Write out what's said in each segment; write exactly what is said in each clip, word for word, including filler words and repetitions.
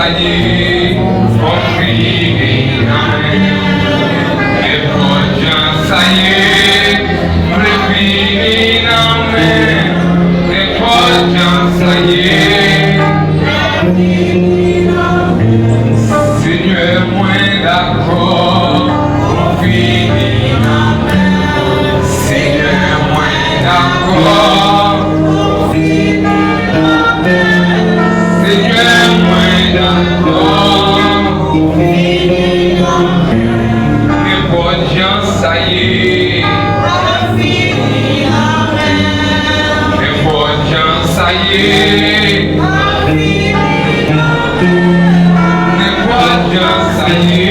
Sa ye, fò fini nan men. Nenpòt jan sa ye, m vle fini nan men. Nenpòt jan sa ye, Senyè, mwen dakò pou fini nan men. Senyè, mwen dakò pou fini nan men. Senyè, mwen dakò pou fini nan men. Nenpòt jan sa ye. Nenpòt jan sa ye. Nenpòt jan sa ye.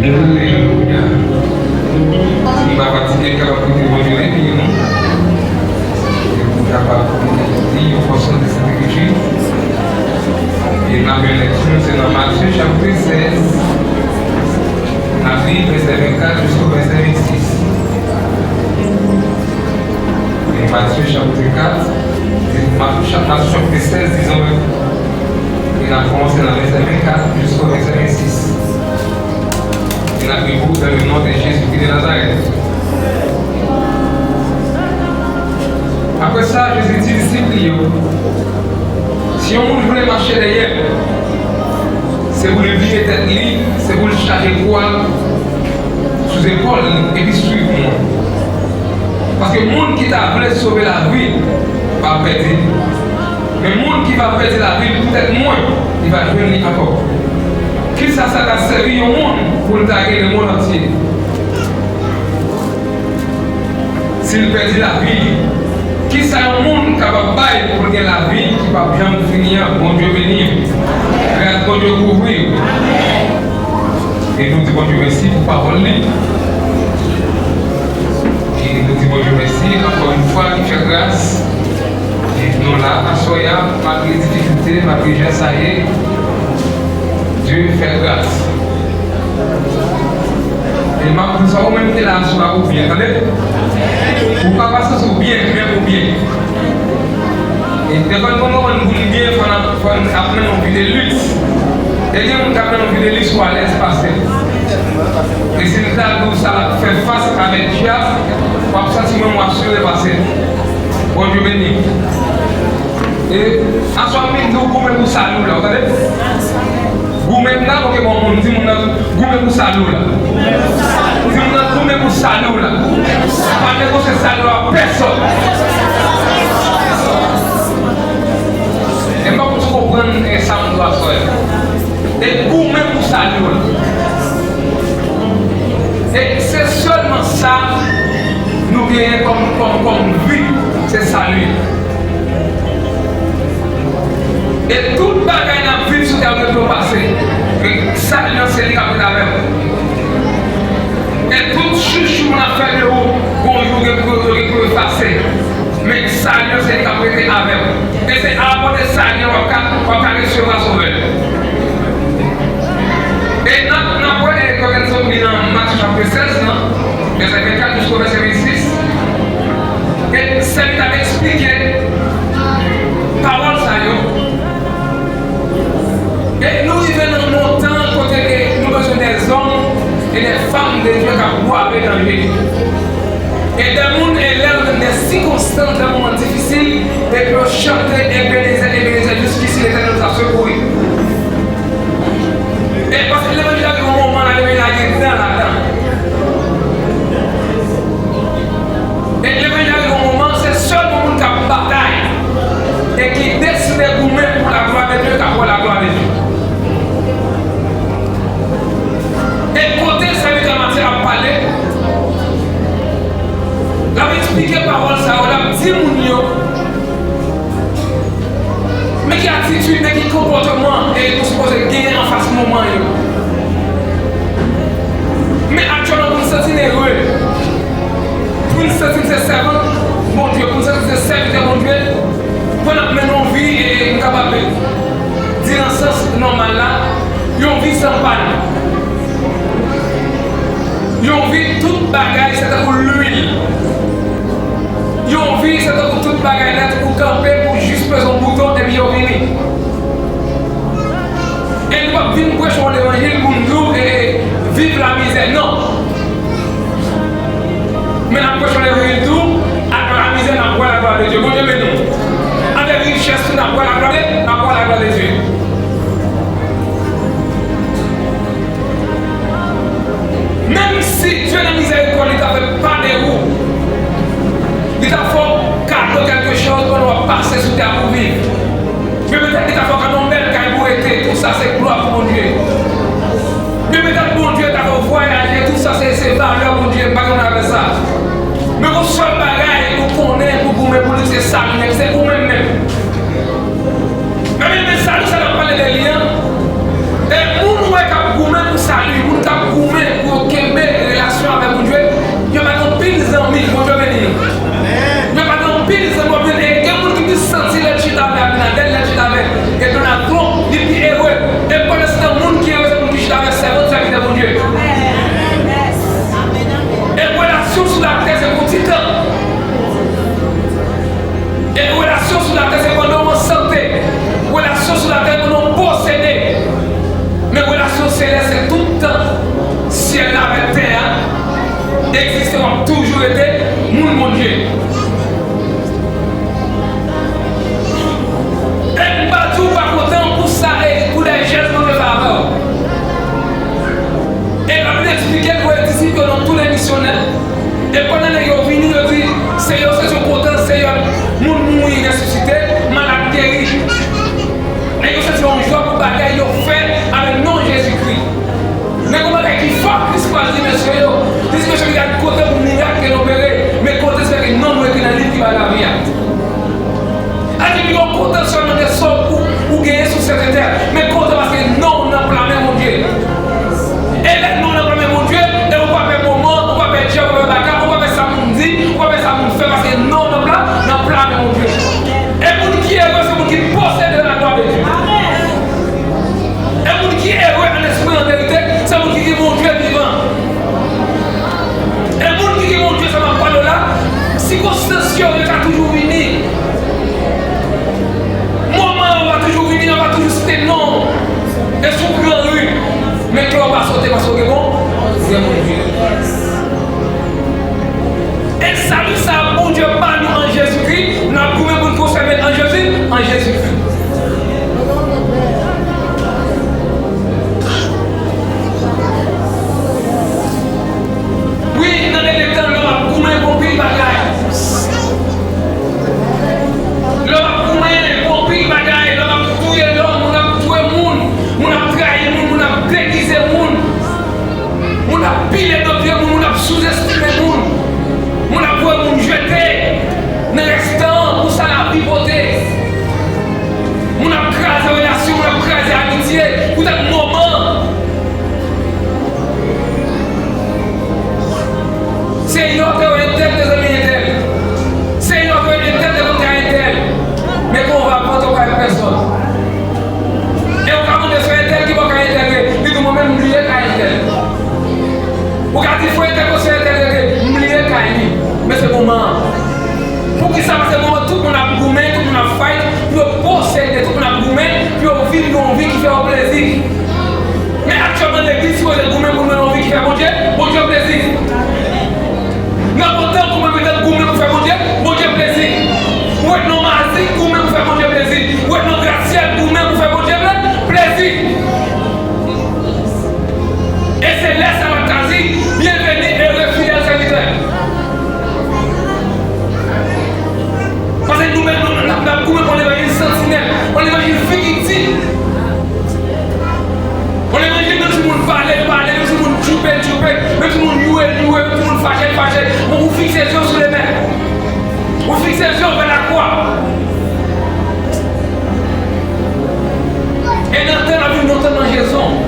Alelouya. Si nou pa fatige, n kapab koute Bondye lepi nou. N kapab koute li yon pòsyon de Sent Ekriti. E n ap gen lèkti nou, se nan Matye chapit sèz. N ap li vèsè vennkat jiska vèsè vennsis. E Matye chapit kat, Ma-, cha-, Matye chapit sèz, dizon, e n ap kòmanse nan vèsè vennkat jiska vèsè vennsis. E n ap li pou w dans le nom de Jésus-Christ de Nazareth. Apre sa, Jezi di disip li yo, si yon moun vle mache dèyè m, se pou l bliye tèt li, se pou l chaje kwa l sou zepòl li, epi swiv mwen. Paske moun ki ta vle sove lavi l, va pèdi l. Men moun ki va pèdi lavi l poutèt mwen, li va jwenn li ankò. Kisa sa ta sèvi yon moun pou l ta gen lemonn antye, si l pèdi lavi l? Kisa yon moun kapab bay pou l gen lavi ki p ap janm fini an? Bondye beni w. Gras Bondye kouvri w. E nou di Bondye mèsi pou pawòl li. E nou di Bondye mèsi ankò yon fwa ki fè gras. E nou la aswè a, malgre difikilte, malgre jan sa ye, Dye fè gras. E m ap di sa, ou menm ki la aswè a, ou byen, tande? Ou pa pase sou byen, men ou byen. E devan nou konprann pou n byen, fò n ap, fò n ap mennen yon vi de liks. E gen moun k ap mennen yon vi de liks, ou alèz pase l. E si l ta di w sa l ap fè fas avèk dyab, w ap santi menm w ap sere pase l. Bondye beni w. E aswè m vin di w goumen pou sali w la, ou tande? Goumen m nan, oke, bon, moun, di moun nan, goumen pou sali w la. Di moun nan, goumen pou sali w la. Pa negosye sali w a pèsòn. E m pa konn si w konprann, e, sa m di w aswè a. E goumen pou sali w la. E se sèlman sa nou genyen kòm, kòm, kòm bi, se sali. E tout bagay n ap viv sou tè a, yo dwe pase. Men sali an, se li k ap ret avè w. E tout chouchou moun ap fè de ou, gon jou, yo gen pou, yo gen pou efase. Men sali an, se li k ap rete avè w. E se apati de sali an, w ap ka, w ap ka resevwa Sovè. E n ap, n ap wè, e, kòm n sot li nan Matye chapit sèz lan, vèsè vennkat jiska vèsè vennsis. E Sèvitè ap eksplike pawòl sa yo. E nou rive nan yon tan kote ke nou bezwen dè zòm e dè fanm de Dye k ap bware nan li. E dè moun, e lè yo jwenn dè sikonstans, dè moman difisil, epi yo chante, Ebenezè, Ebenezè, jiskisi Letènèl nou ta sekouri. E paske levanjil la gen yon moman la, levanjil la gen dan ladan. E levanjil la gen yon moman, se sèlman moun k ap batay e ki deside goumen pou laglwa de Dye k ap wè laglwa de Dye. E kote sèvitè Matye ap pale, l ap eksplike pawòl sa yo, l ap di moun yo, men ki atitid, men ki konpòteman, e, nou sipoze genyen anfas moman yo. Men aktyèlman, pou n santi n ere, pou n santi n se sèvant Bondye, pou n santi n se sèvitè Bondye, pou n ap mennen yon vi, e, e, m kapab di nan sans nòmal la, yon vi san pàn. Yon vi tout bagay se tankou lwil. Yon vi se tankou Vin preche yon levanjil pou n di w, e, e, viv lamizè. Non. Men n ap preche yon levanjil tou, ak lamizè, n ap wè laglwa de Dye. Bondye beni w. Avèk richès tou, n ap wè laglwa de, n ap wè laglwa de Dye. Menm si Dye nan mizèrikòd li ta fè pa de ou, li ta fè w kado kèlke chòz pandan w ap pase sou tè a pou w viv. Men petèt li ta fè w kado yon bèl kay pou w rete, tou sa se glwa pou Bondye. Men petèt Bondye ta fè w vwayaje, tou sa se, se valè Bondye, m pa gen pwoblèm avèk sa. Men gon sèl bagay ou konnen pou goumen pou li se sali nèg, se ou menm menm. Men, men, men, sali sa n ap pale de li an, e moun ou wè k ap goumen pou sali, moun k ap goumen pou yo kenbe relasyon avèk Bondye, yo pa gen anpil zanmi, Bondye beni nou. Yo pa gen anpil zanmi, w ap jwenn, e gen moun ki plis santi lè l chita avè Abinader, lè l chita avè, e Donald Trump, li pi ere. E pandansetan, moun ki ere, se moun ki chita avè sèvant, sèvitè Bondye. E relasyon sou latè, se pou ti tan. E relasyon sou latè se pandan w an sante. Relasyon sou latè pandan w posede. Men relasyon selès se tout tan. Syèl la avèk tè a egziste, w ap toujou rete moun Bondye. E m pa di w pa kontan pou sa e pou de jès Bondye fè avè w. E Labib eksplike l pou disip yo nan tou le misyonè. E pandan nèg yo vini, yo di, Seyè, yo santi yo kontan, Seyè, moun mouri resisite, malad geri. Nèg yo santi yo yon jwa pou bagay yo fè avèk non Jezikri. Men gon bagay ki fò Kris pral di mesye yo. Li di mesye yo, gade, kontan pou mirak ke n opere, men kontan se paske non nou ekri nan liv ki bay lavi a. Sa di, pi w kontan sèlman de sa ou, ou genyen sou sèten tè, men kontan paske non w nan pla men Bondye. E lè non w nan pla men Bondye, e ou pa pè moman, ou pa pè dyab, ou pa pè baka, ou pa pè sa moun di, ou pa pè sa moun fè, paske non w nan pla, nan pla men Bondye. E moun ki ere, se moun ki posede laglwa de Dye. E moun ki ere an espri, an verite, se moun ki di Bondye vivan. E moun ki gen Bondye, sa m ap pale w la, sikonstans yo, yo ka toujou vini. Moman yo va toujou vini, yo va toujou site non w. E si w pran ri, men klè w pa sote paske w gen bon, ou gen Bondye. E sali sa Bondye ba nou an Jezikri, n ap goumen pou n konsève l an Jezi, an Jezikri. Wi, nan dènye tan, lòm ap goumen pou anpil bagay. Lòm ap goumen pou anpil bagay, lòm ap touye lòm, moun ap touye moun, moun ap trayi moun, moun ap degize moun. Moun ap pile do pye moun, moun ap souzestime moun. Moun ap voye moun jete nan restan pou sa lavi pote. Moun ap kraze relasyon, moun ap kraze amitye poutèt moman. Se yo ke entèl te zanmi entèl. Se yo ke entèl te konn ka entèl. Men kon w ap vantan w pa avèk pèsòn. E ou ka mande se entèl ki bò kay entèl ye, li di mwen menm m bliye kay entèl. Ou ka di frè entèl, se entèl ye, m bliye kay li. Men se moman an. Poukisa? Paske moman tout moun ap goumen, tout moun ap fight pou yo posede, tout moun ap goumen pou yo viv yon vi ki fè yo plezi. Men aktyèlman legliz sipoze goumen pou nou yon vi ki fè Bondye, Bondye plezi. Nan kontan kouman yo te goumen pou fè Bondye, Bondye plezi. Ou wè non Mazi goumen pou fè Bondye plezi. Ou wè non Grasyèl goumen pou fè Bondye ple-, plezi. E se lè sa l ap ka di, byenveni, ere, fidèl sèvitè. Paske nou menm, nou, n ap, n ap goumen pou levanjil santinèl, yon levanjil figitib. Yon levanjil, menm si moun pale, l pale, menm si moun tchoupe, l tchoupe, menm si moun youre, l youre, menm si moun fache, l fache. Bon, ou fikse zye w sou Lemèt. Ou fikse zye w vè lakwa. E nan tan n ap viv, nou tan nan jezon.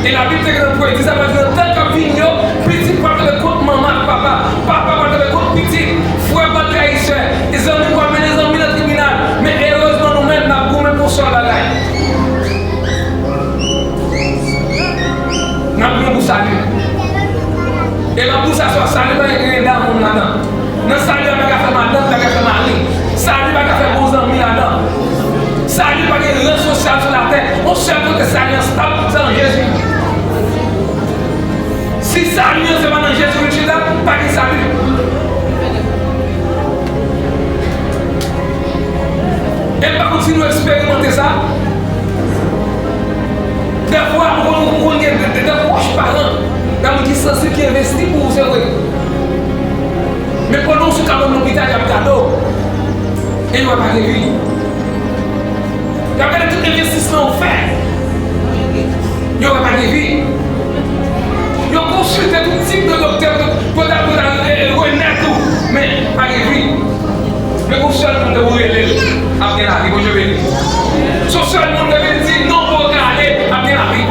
E Labib te gentan predi sa, pral di nan tan k ap vini yo, pitit pral kenbe kont manman ak papa, papa pral kenbe kont pitit, frè pral trayi sè, e zanmi pral mennen zanmi nan tribinal. Men erezman nou menm, n ap goumen pou yon sèl bagay. N ap goumen pou sali. E m ap di w sa, sali pa gen grenn moun ladan. Nan sali a, pa ka fè madanm, pa ka fè mari. Sali pa ka fè bon zanmi ladan. Sali pa gen ran sosyal sou latè. Sèl kote sali an stab, se nan Jezi. Si sali an se pa nan Jezi ki chita, pa gen sali. E m pa konn si nou eksperimante sa. Dèfwa, ou konn, ou konn gen de, de, de pwòch paran, nan moun ki sansib, ki envesti pou ou, se vre. Men pandan w sou kabann lopital, y ap gade w. E yo pa gen vi. Y ap gade tout envestisman ou fè. Yo wè pa gen vi. Yo konsilte tout tip de doktè pou, pou ta, pou ta re-, renèt ou. Men, pa gen vi. Men pou sèl moun ke pou rele l, ap gen lavi. Bondye beni. Se sèl moun ke pou di non pou yo ka ale, ap gen lavi.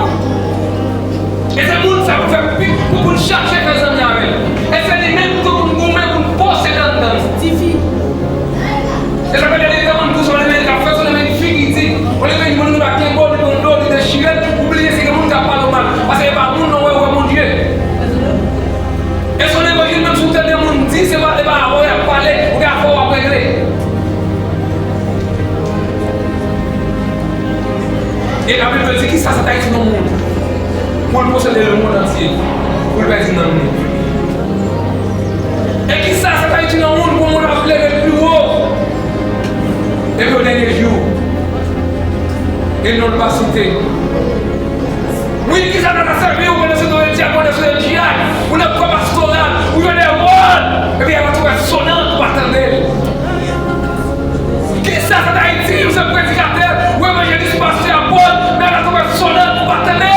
E se moun sa pou fè pi, pou, pou n chache fè zanmi avè l. E se li menm tou pou n goumen, pou n posede anndan l. E sa fè lè li te moun pou se yon lemeni k ap fè, se yon lemeni figi di. Yon lemeni moun ki pa gen bon, li pran do, li dechire l, ou bliye se gen moun k ap pale w mal. Paske e pa moun non, wè, wè Bondye. E se yon levanjil menm si w tande moun di, se pa, e pa avè w y ap pale, ou gen afè w ap regle. E Labib di, kisa sa ta itil yon moun pou l posede lemonn antye, pou l pèdi nanm li? E kisa sa ta itil yon moun pou moun ap leve l pi wo? Epi o dènye jou, e non l pa site. Wi, kisa sa ta sèvi w pandan se w te dyakon, pandan se w te dyakon, ou nan kò pastoral, ou jwe de wòl, epi y ap tou fè sonan, ou pa tande l? Kisa sa ta itil ou se predikatè, ou evanjelis, pastè, apot, men la tou fè sonan ou pa tande l?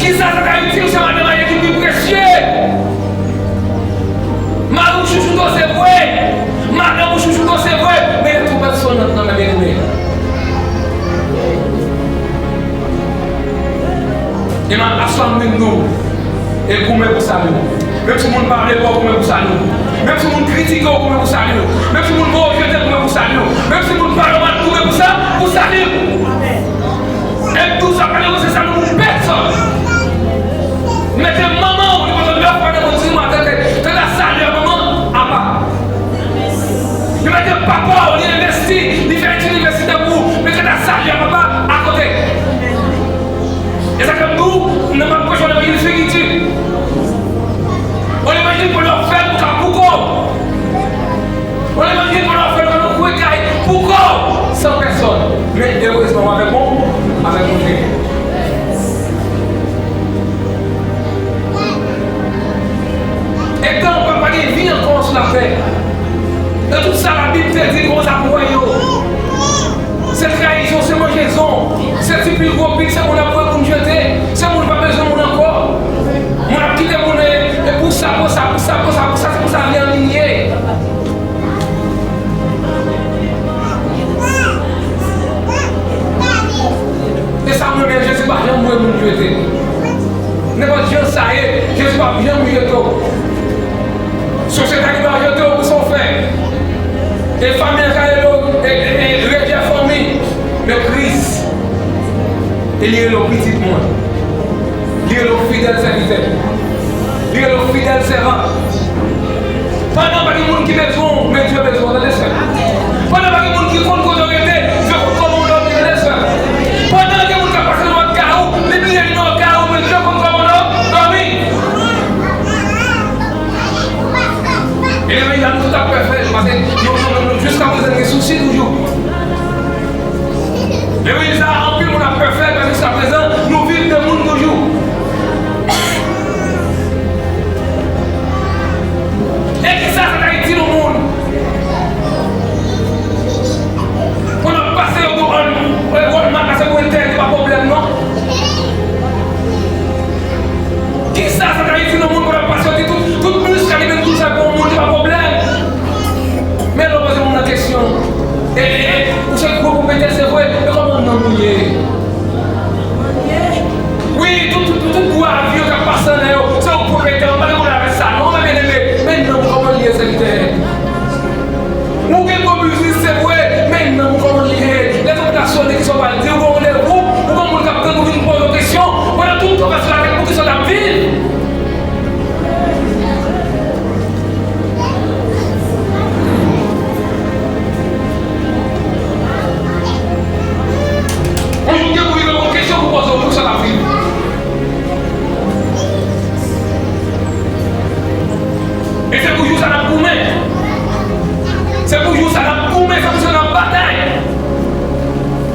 Kisa sa ta itil ou se madanm a Ye ki pi presye? Mari w chouchoute w se vre, madanm ou chouchoute w se vre, men la tou fè sonan nan men byeneme. E m ap aswa m vin di w, e goumen pou sali w. Menm si moun pa vle wè w, goumen pou sali w. Menm si moun kritike w, goumen pou sali w. Menm si moun voye w jete, goumen pou sali w. Menm si moun pale w mal, goumen pou sa, pou sali w. E m di w sa, pa negosye sali w pou pèsonn. Mete manman w, li pote nèf fwa nan kontinman, tande, tande sali a manman, apa. Li mete papa w, li envesti, li fè etid inivèsitè pou ou, men kanta sali a papa, akote. E sa k ap di w, nan m ap preche yon levanjil figi di. Yon levanjil pou lè w fè l pou ka pou kò w. Yon levanjil pou lè w fè l pou kwe kay pou kò w, san pèsòn. Men erezman w avèk bon, avèk Bondye. E tan pa, pa gen vi ankò sou latè. E tout sa Labib te di, konsa pou wè yo. Se trayizon, se manjezon, se ti pil gwo pil, se moun ap pran moun jete, se moun pa bezwen moun ankò. Moun ap kite moun e, e pou sa, pou sa, pou sa, pou sa, pou sa, se pou sa vi an li ye. E sa m renmen, Jezi pa janm voye moun jete. Nenpòt jan sa ye, Jezi p ap janm jete w. Sosyete a ki pa jete w pou sa w fè. E fanmi an ka rele w, e, e, e, rejè fanmi. Men Kris, e li rele w pitit mwen. Li rele w fidèl sèvitè. Li rele w fidèl sèvant. Pandan pa gen moun ki bezwen w, men Dye bezwen w, tande sè. Pandan pa gen moun ki konn kote w rete, Dye konn kòman w dòmi, tande sè. Pandan gen moun k ap pase nan lòt kay ou, li bliye nimewo kay ou, men Dye konn kòman w dòmi. E levanjil la, nou tout ap pè fè l, paske nou, nou, nou, jiskaprezan, gen sousi toujou. Levanjil sa a, anpil moun ap pè fè l, paske jiskaprezan, nou viv de moun toujou. E kisa sa ta itil yon moun? Pou n ap pase yo pou Wal-, Walmart la, se pou entèdi, pa pwoblèm, non. Kisa sa ta itil yon moun pou n ap pase yo, di tout, tout minis ka li menm tout sa pou yon moun, li pa pwoblèm. Men lè w poze moun nan kesyon, e, e, e, ou se gwo pwofetè, se vre, men kòman nanm ou ye?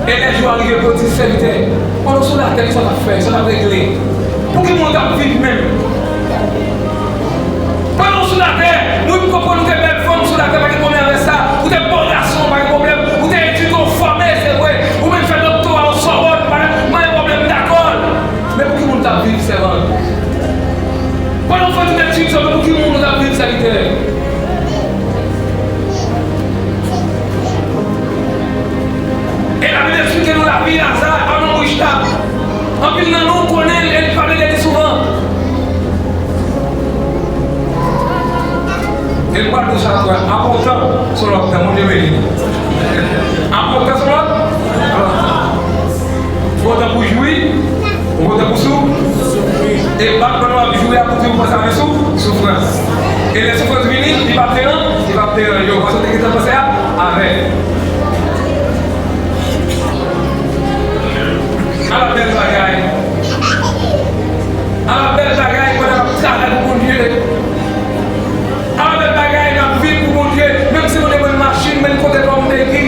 E lè jou a rive pou yo di, sèvitè, pandan w sou latè, kisa w t ap fè, kisa w t ap regle? Pou ki moun w t ap viv menm? Pandan w sou latè, wi, m konprann ou te bèl fanm sou latè, pa gen pwoblèm avèk sa. Ou te bon gason, pa gen pwoblèm. Ou te edike, w fòme, se vre. Ou menm fè doktora, w Sorbonne, pa gen pwoblèm, m dakò. Men pou ki moun w t ap viv, sèvant? Pandan w fè tout etid sa yo, men pou ki moun w t ap viv, sèvitè? E Labib eksplike nou lavi Laza, pa nan bouch tab. Anpil nan nou konnen l e n pale de li souvan. E m pral di w sa ankò, akontan se yon lòt tan, Bondye beni. Akontan se yon lòt, lòt tan. Kontan pou jwi, ou kontan pou sou. E bat pandan w ap jwi a pou di w panse avèk sou, soufrans. E lè soufrans vini, li p ap deran-, li p ap deranj ou, paske w te gentan panse a, avè l. Ala bèl bagay! Ala bèl bagay pandan n ap travay pou Bondye! Ala bèl bagay n ap viv pou Bondye! Menm si Bondye ban n machin, men n konte kòm begi.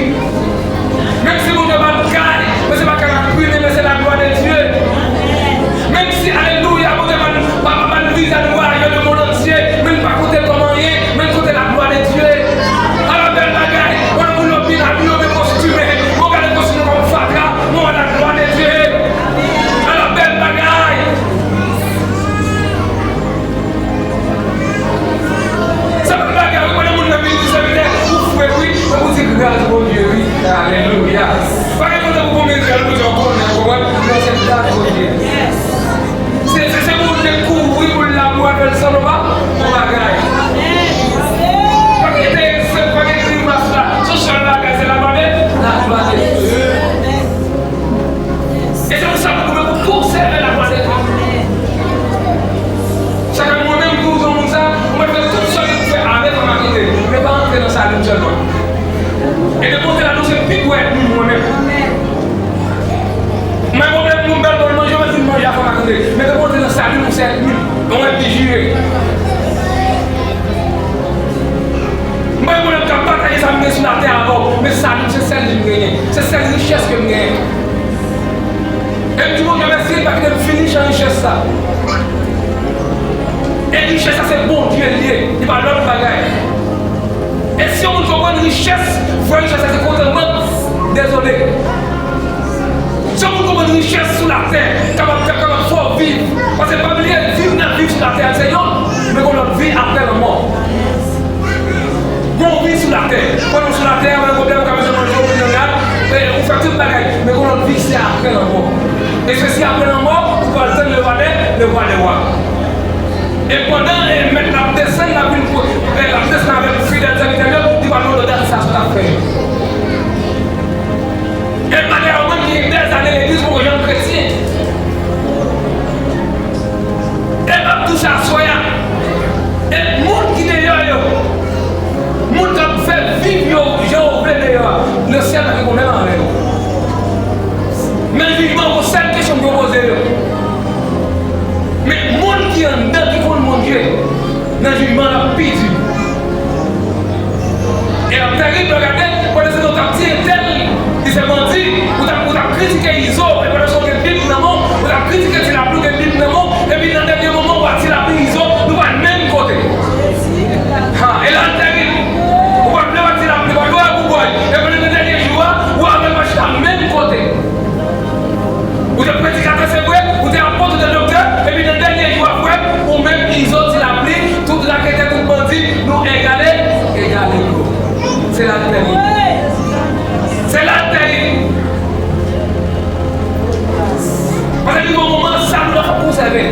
Menm si Bondye ban n kay, men se pa kay k ap prime, men se la gloire de Dieu. Menm si, alelouya, Bondye ban n, ban, ban n viza nou vwayaje lemonn antye, men n pa konte l kòm anyen, men n konte la gloire de Dieu. Ala bèl bagay! Pandan moun yo byen abiye, yo byen kostime, bon, gade kostime kòm fatra, bon, la gloire de Dieu. Ala bèl bagay! Sa pa bagay, wi, pandan moun nan vin di sèvitè, ou fre, wi, men ou di gras Bondye, wi. Alelouya. Pa gen kote pou konbyen gras Bondye, ou konnen, ou konprann? Non, se gras Bondye. Se, se, se pou dekouvri pou l la pou avè l sanble pa yon bagay. Pa gen te, pa gen grimas la. Se sèl bagay, se la gloire de, la gloire de Dieu. E se pou sa pou nou konsève la gloire de Dieu. Sa fè mwen menm tou, jan moun sa, mwen fè tout sa li pou fè avè fanm ak tande. Men pa antre nan sali m sèlman. E depi w antre ladan, se pi gwo ènmi m mwen menm. Mwen pwoblèm pou m bèl bon manje, mwen fin manje a fanm ak tande. Men depi w antre nan sali m, ou se ènmi m. Yon ènmi jire. Mwen pwoblèm k ap bataye sa m gen sou latè avè w. Men sali m se sèl li m genyen. Se sèl richès ke m genyen. E m di Bondye mèsi, li pa kite m fini chan richès sa. E richès sa se Bondye l ye, li pa lòt bagay. E si yon moun konprann richès, vrè richès sa se kont an bank, dezole. Si yon moun konprann richès sou latè, kapab, kapab fè w viv. Paske pa bliye, viv n ap viv sou latè a se yonn, men gon lòt vi aprè lanmò. Gon vi sou latè. Pandan w sou latè a, ou gen pwoblèm, ou ka bezwen manje, ou bezwen rad, e ou fè tout bagay. Men gon lòt vi, se aprè lanmò. E se si aprè lanmò, ou pral tann le roi des, le roi des rois. E pandan, e, mèt la ap desann, l ap vin pou, e, l ap desann avèk fidèl sèvitè l yo, li pral mande w dat sa sou t ap fè yo. E malè a, ou menm ki gen dèzane legliz, poko janm kretyen. E m ap di w sa aswè a. E moun ki deyò yo, moun k ap fè viv yo jan yo vle deyò a, nan syèl pa gen pwoblèm avè yo. Nan jijman, gon sèl kesyon m pral poze yo. Men moun ki anndan, ki konn Bondye, nan jijman l ap pi di. E l ap tèrib, lè w gade, pandan se tan w t ap di entèl, li se bandi, ou t ap, ou t ap kritike Izo, e pandan se tan w gen Bib nan men w, ou t ap kritike Ti Lapli, ou gen Bib nan men w, epi nan dènye moman, ou a Ti Lapli, Izo, nou pa menm kote. Ha, e la l tèrib. Ou pa vle wè Ti Lapli, ou pa vle wè Boubòy, e pandan nan dènye jou a, ou avè l pa chita menm kote. Ou te predikatè, se vre, ou te apot, ou te doktè, epi nan dènye jou a, frè, ou menm, Izo, Ti Lapli, tout raketè, tout bandi, nou egale, egale yo. Se la l tèrib. Se la l tèrib. Paske li gen yon moman, salou la fòk konsève.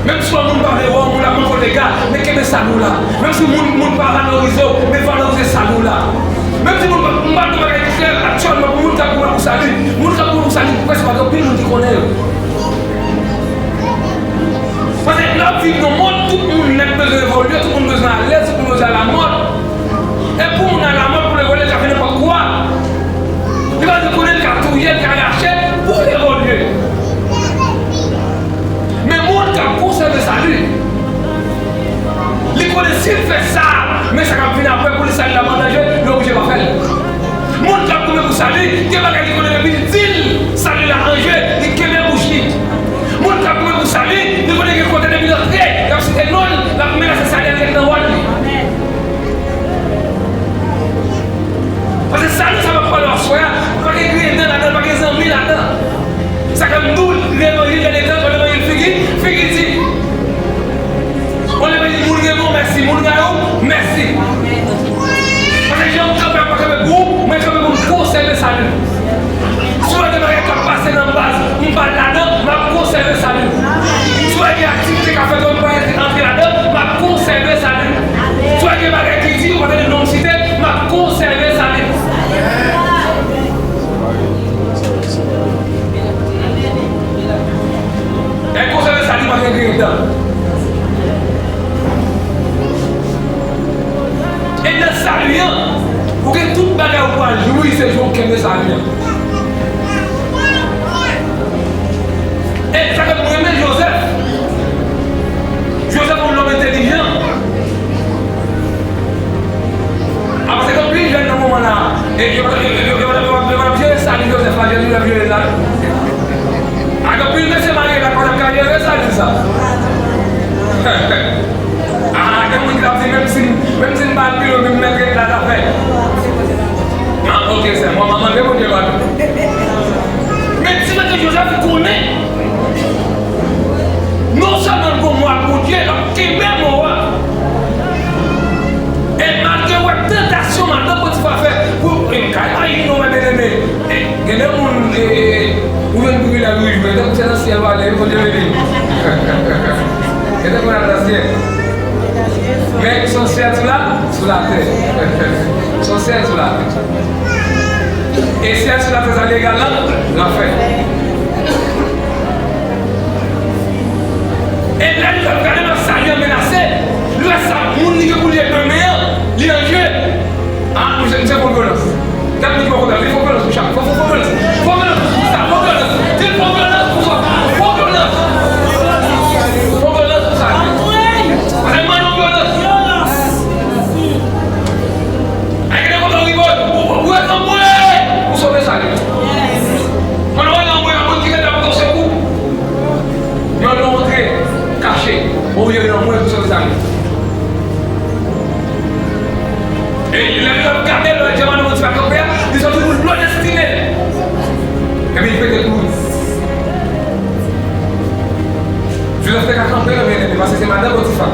Menm si yon moun pa vle wè w, moun ap fè w dega, men kenbe salou la. Menm si moun, moun pa valorize w, men valorize salou la. Menm si moun pa, m pa di yon bagay ki klè aktyèlman pou moun k ap goumen pou sali. Moun k ap goumen pou sali, prèske pa gen anpil moun ki konnen yo. Paske n ap viv nan yon mond, tout moun nèt bezwen evolye, tout moun bezwen alèz, tout moun bezwen alamòd. E pou moun alamòd, pou l evolye, l ka fè nenpòt kwa. Li pa bezwen konnen l ka touye, l ka rache, pou l evolye. Men moun k ap konsève sali, li konnen si l fè sa, men sa k ap vin apre pou li, sali la pa an danje, li oblije pa fè l. Moun K ap goumen pou sali, gen bagay li konnen depi l di l sali la an je, li kenbe bouch li. Moun k ap goumen pou sali, li konnen gen kote depi l antre, y ap site non l, l ap menase sali a nèt nan wòl li. Paske sali sa m ap pale w aswè a, pa gen griyen dan ladan l, pa gen zanmi ladan l. Sa k ap di w levanjil, gade tan, levanjil figi, figi di. Yon levanjil moun renmen w, mèsi, moun rayi w, mèsi. Paske jan m kanpe a pa kanpe pou ou, mwen kanpe pou m konsève sali m. Si w wè gen bagay k ap pase nan baz, m pa ladan, m ap konsève sali m. Si w wè gen aktivite k ap fèt, m pa antre ladan, m ap konsève sali m. Si w wè gen bagay ki di, ou pa tande non m site, m ap konsève sali m. Lè konsève sali pa gen griyen dan. E nan sali an, ou gen tout bagay ou pral jwi, se jou ou kenbe sali an. E sa fè m renmen Jozèf. Jozèf yon lòm entèlijan. Apre se gen anpil jèn nan moman la, e yo, yo, yo, yo, yo, yo, yo jere sali Jozèf la, Jezi ap jere l la. Ak anpil mesye marye la, pa t ap ka jere sali sa. Ah, gen moun ki t ap di, menm si, menm si m pa anpil, menm mèt ret la, zafè. Ah, ok, sè, mwen, mwen mande Bondye padon. Men ti mesye Jozèf konnen, non sèlman l gon mò ak Bondye, l ap kenbe mò a. E malgre w wè tantasyon madan Potifa fè, pou, e, m ka imajine w, mwen, byeneme, e, gen de moun, e, e, ou jwenn privilèj ou jwe, tankou se nan syèl w ale, Bondye beni. Gen de moun al nan syèl. Men se yon syèl sou la, sou latè. Se yon syèl sou latè. E syèl sou latè sa li egal lan, lanfè. E lè li ap gade nan sali an menase, li wè sa moun li gen pou li demen an, li an je. Ah, misye, misye fò vyolans. Gad misye fò vyolans, li fò vyolans pou chak. Fò, fò, fò vyolans. Fò vyolans pou sa, fò vyolans. Di l fò vyolans pou sa. Fò vyolans. Fò vyolans pou sa. Ay, mande yon vyolans. Ay, gen de kote w rive, ou, ou, ou ret anmwe pou sove sali. Pandan w ret anmwe a, moun ki rete ap pote sekou. Men lè w antre kache, ou rete anmwe pou sove sali. E lè l ap gade, lè Djamano Potifa kanpe a, li soti pou l blodestine l. Epi l pete kouri. Jozèf te ka kanpe, non, byeneme, paske se madan Potifa.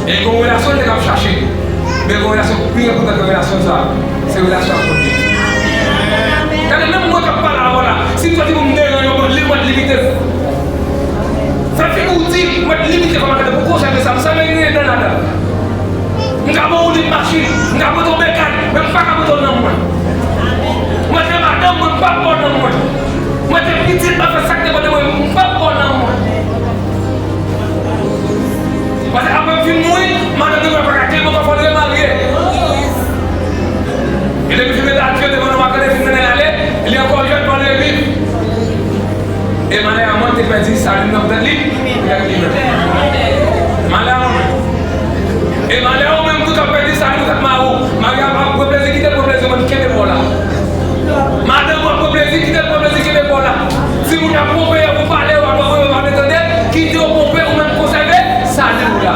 E gon relasyon l te ka ap chache. Men gon relasyon pi enpòtan ke relasyon sa a. Se relasyon ak Bondye. Gade, menm mwen k ap pale avè w la, si m soti pou m deranj yon moun, li mèt limite m. Fè figi w di, mèt limite kòman gade pou konsève sa, m sa men griyen dan ladan. M ka ba w limit machin, m ka pote w mekanik, men m pa ka pote w nanm mwen. Mwen te madanm mwen, m p ap ba w nanm mwen. Mwen te pitit, m ap fè sa k depann de mwen, m p ap ba w nanm mwen. Paske apre m fin mouri, madanm mwen pa ka kenbe m ankò, fò l remarye. E depi fin mete Adye devan nou, madanm li fin mennen l ale, li ankò jèn, fò l reviv. E malè a mwen te pèdi sali m nan poutèt li, poutèt li menm. Malè a mwen menm. E malè a ou menm tou k ap pèdi sali m poutèt mari w. Mari a ap pran plezi, kite l pran plezi, ou menm kenbe pa w la. Madanm ou ap pran plezi, kite l pran plezi, kenbe pa w la. Timoun yo ap ponpe yo pou pale, yo ap ponpe yo pa vle tande, kite yo ponpe, ou menm konsève sali w la.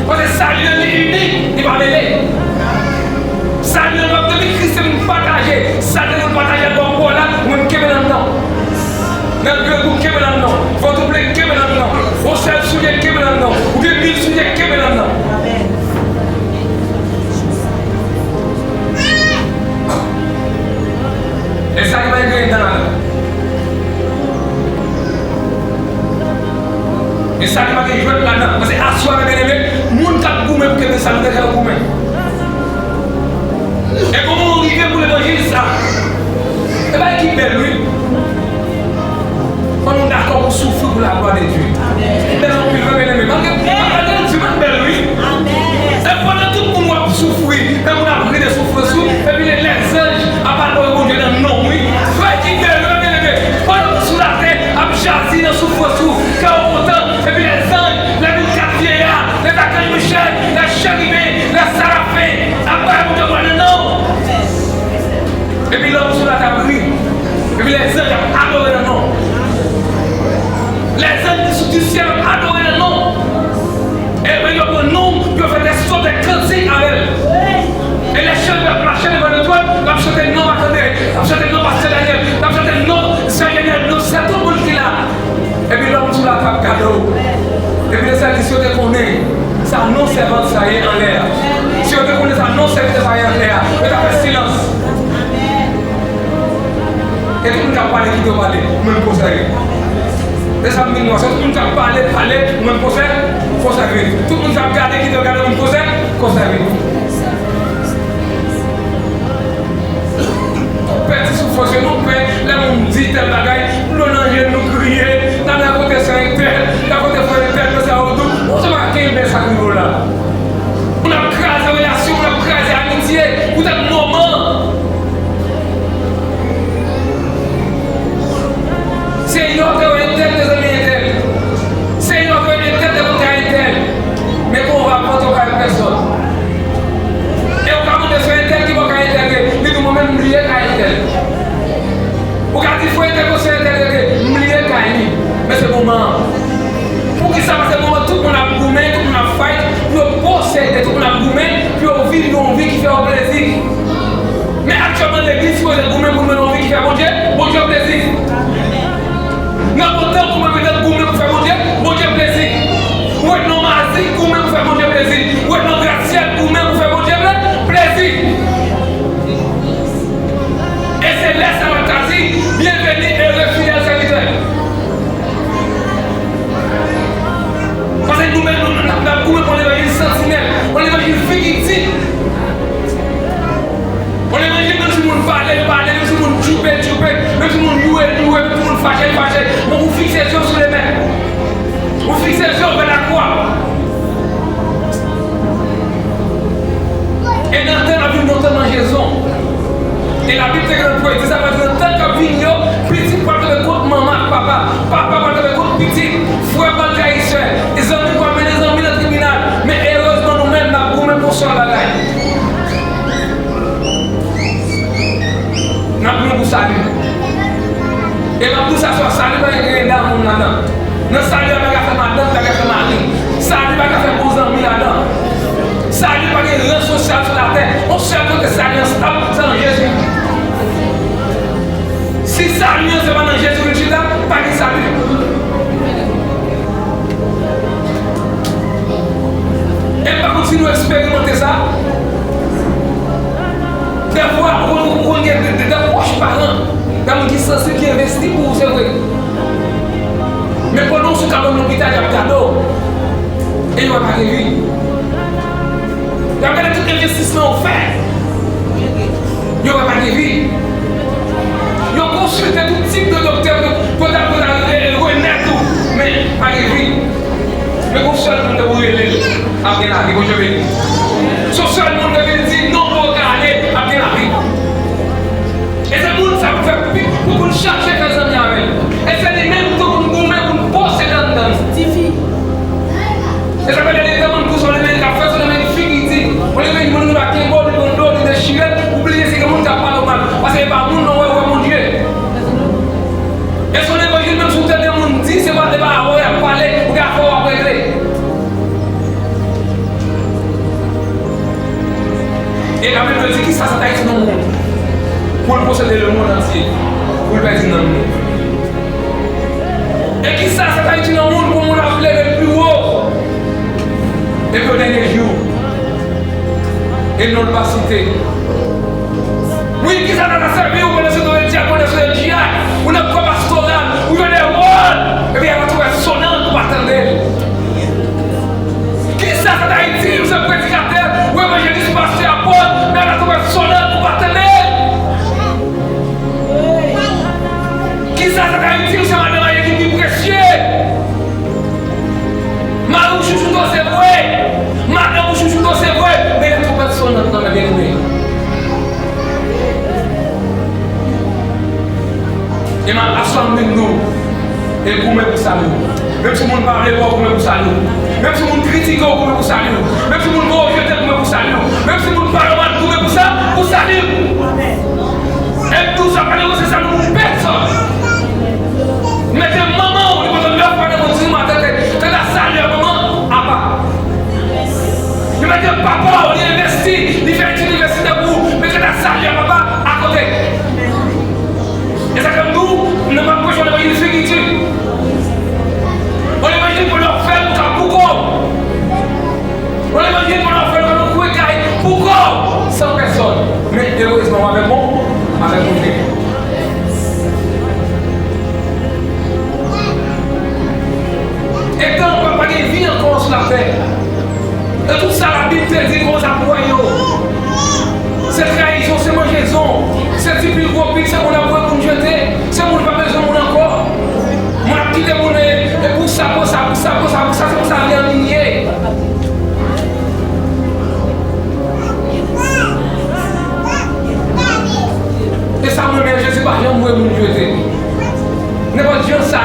Paske sali an li inik, li pa mele. Sali an depi Kris te vin pataje, sali an pataje ak bò la, ou menm kenbe l anndan w. Nan grangou kenbe l anndan w, vant ou plen kenbe l anndan w, yon sèl soulye kenbe l anndan w, ou gen mil soulye kenbe l anndan w. E sa ki pa gen griyen dan ladan. E sa ki pa gen jwèt ladan. Paske aswè a, byeneme, moun k ap goumen pou kenbe sali w, deja yo goumen. E kòman w rive pou levanjil sa? E bagay ki bèl, wi. Fò nou dakò pou soufri pou laglwa de Dye. Li bèl anpil, vre, byeneme. Malgre, malgre Dye pa bèl, wi. E pandan tout moun w ap soufri, e moun ap ri de soufrans ou, epi lè, lèzanj ap adore Bondye nan non w, wi. Frè ki bèl, wi, byeneme. Pandan w sou latè, ap jazi nan soufrans ou, kè w kontan, epi lèzanj, lè vin kat vyeya, lè zakanj Michèl, lè cheriben, lè sarafen, Syèl ap adore nan non. E yo pran non, yo fè dè son, dè kantik avè l. E lè chante ap mache devan le twòn, l ap chante non pa tande, l ap chante non pastè Daniel, l ap chante non sè Daniel, non sè tout moun ki la. Epi lòm sou la t ap gade w. Epi Lesenyè di, si yo te konnen sa non sèvant sa ye anlè a, si yo te konnen sa non sèvitè sa ye anlè a, yo t ap fè silans. E tout moun k ap pale kite w pale, mwen m konsève. Se sa m vin wè, se tout moun k ap pale, pale, mwen m konsè-, konsève. Tout moun k ap gade kite w gade, mwen m konsè-, konsève. Pèdi soufrans yo, nou pè lè moun di tèl bagay, dlo nan je n, nou kriye, n al rakonte sè entèl, rakonte frè entèl, men sa yo tou, ou se pa kenbe sa k rive w la. Moun ap kraze relasyon, moun ap kraze amitye, poutèt moman. Se yo te wè entèl te zanmi entèl. Se yo te wè entèl te konn kay entèl. Men kon w ap vanti w kay pèsòn. E w ka mande se entèl ki bò kay entèl ye. Li di mwen menm m bliye kay entèl. Ou ka di frè entèl konsa entèl rete, m bliye kay li. Men se moman an. Poukisa? Paske moman tout moun ap goumen, tout moun ap fight pou yo posede, tout moun ap goumen pou yo viv yon vi ki fè yo plezi. Men aktyèlman legliz sipoze goumen pou l mennen yon vi ki fè Bondye, Bondye plezi. Nan lontan goumen pou l goumen pou fè Bondye, Bondye plezi. Ou wè nan Mazi goumen pou fè Bondye plezi. Ou wè nan Grasyèl goumen pou fè Bondye ple-, plezi. E se lè sa l ap ka di, byenveni, ere, fidèl sèvitè. Paske nou menm, nou, n ap, n ap goumen pou yon levanjil santinèl, yon levanjil figi di. Yon levanjil, menm si moun pale, l pale, menm si moun tchoupe, l tchoupe, menm si moun youre, l youre, menm si moun fache, l fache. Men ou fikse zye w sou lemèt. Ou fikse zye w vè lakwa. E nan tan n ap viv nan tan manjezon. E Labib te gentan predi sa, pral di nan tan k ap vini yo, pitit pral tonbe kont manman ak papa, papa pral tonbe kont pitit, frè pral trayi sè, e zanmi pral mennen zanmi nan tribinal. Men erezman nou menm n ap goumen pou yon sèl bagay. N ap goumen pou sali. E m ap di w sa swa, sali pa gen grenn moun ladan. Nan sali a, pa gen afè madanm, pa gen afè mari. Sali pa gen afè bon zanmi ladan. Sali pa gen ran sosyal sou latè. Yon sèl kote sali an stab, se nan Jezi. Si sali an se pa nan Jezi Kris chita, pa gen sali. E m pa konn si nou eksperimante sa. Dèfwa, ou konn, ou konn gen de, de, de pwòch paran, de moun ki sansib, ki envesti pou ou, se vre. Men pandan w sou kabann lopital, y ap gade w. E yo wè pa gen vi. Y ap gade tout envestisman ou fè. Yo wè pa gen vi. Yo konsilte tout tip de doktè pou, pou ta, pou ta re-, re-, remèt ou. Men, pa gen vi. Men gon sèl moun ke pou rele l, ap gen lavi. Bondye beni. Se yon sèl moun ke pou l di non pou w ka ale, ap gen lavi. E se moun sa pou fè pi, pou, pou n chache fè zanmi avè l. E se li menm tou pou n goumen, pou n posede anndan n. Tifi. E sa fè lè detan moun pou se yon levanjil k ap fè, se yon levanjil figi di. Yon levanjil moun ki pa kenbe w, li pran dlo, li dechire l, ou bliye se gen moun k ap pale w mal. Paske e pa moun non, wè, wè Bondye. E se yon levanjil menm si w tande moun di, se pa, se pa avè w y ap pale, ou gen afè w ap regle. E Labib di, kisa sa ta itil yon moun pou l posede lemonn antye, pou l pèdi nanm li? E kisa sa ta itil yon moun pou moun ap leve l pi wo? Epi o dènye jou, e non l pa site. Wi, kisa sa ta sèvi w pandan se w te dyak, pandan se w te dyak, ou nan kò pastoral, ou jwe de wòl, epi y ap antre w sonan, ou pa tande l? Kisa sa ta itil ou se predikatè, ou evanjelis, pastè, apot, men la tou pèsonèl pou pa tande l? Kisa sa ta itil ou se madan marye ki pi presye? Mari w chouchoute w se vre, madanm ou chouchoute w se vre, men la tou pèsonèl nan men byeneme. E m ap aswè m di nou, e goumen pou sali w. Menm si moun pa vle wè w, goumen pou sali w. Menm si moun kritike w, goumen pou sali w. Menm si moun voye w jete, goumen pou sali w. Menm si moun pale w mal, goumen pou sa, pou sali w. E m di w sa, pa negosye sali w pou pèsòn. Mete manman w, li pote nèf fwa devan w, di w maten,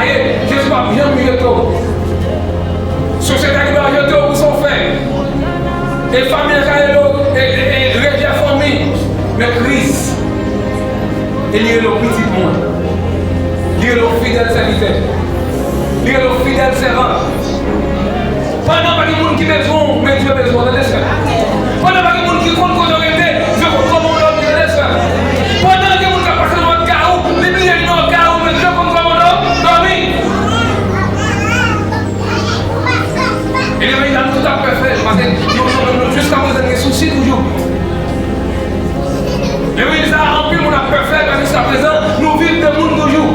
Jezi p ap janm jete w. Sosyete a gen dwa jete w pou sa w fè. E fanmi an ka rele w, e, e, e, rejè fanmi. Men Kris, e li rele w pitit mwen. Li rele w fidèl sèvitè. Li rele w fidèl sèvant. Pandan pa gen moun ki bezwen w, men Dye bezwen w, tande frè. Pandan pa gen moun ki konn kote w rete, Dye konn kòman w dòmi, tande frè. Pandan gen moun k ap pase nan lòt kay ou, li bliye nimewo kay ou, men Dye konn kòman w dòmi. E lè nou tout ap pè fè, paske nou, nou, nou, jiskaprezan gen sousi toujou. Legliz la, anpil moun ap pè fè, men jiskaprezan, nou viv de moun toujou.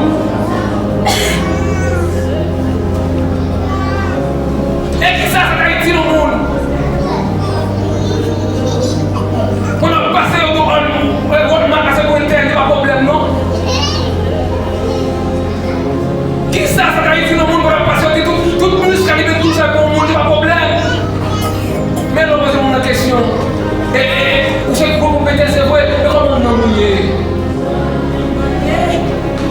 E kisa sa ta itil yon moun? Pou n ap pase yo pou Walmart, pase pou entènèt, pa pwoblèm non. Kisa sa ta itil yon moun pou n ap pase yo, ki tout, tout minis ka li met tout sa pou yon moun, li pa pwoblèm. Men lè w poze moun nan kesyon, e, e, e, ou se gwo pwopyetè, se vre, men kòman nanm ou ye?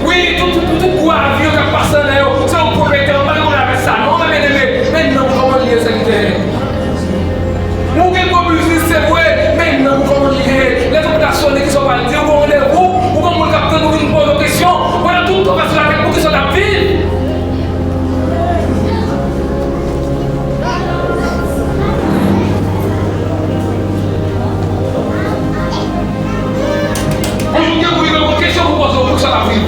Wi, tout, tout, tout, tout gwo avyon k ap pase anlè yo, se ou pwopyetè, ou pa gen pwoblèm avèk sa non, men byeneme, men nanm ou kòman l ye, sèvitè? Ou gen gwo biznis, se vre, men nanm ou kòman l ye? Lè telefòn ta sonnen, kisa w pral di? Ou gen randevou, ou gen moun k ap tann ou vin poze w kesyon, pandan tout tan w sou latè, poukisa w t ap viv? Yon jou gen pou rive, yon kesyon pou poze w, poukisa w t ap viv?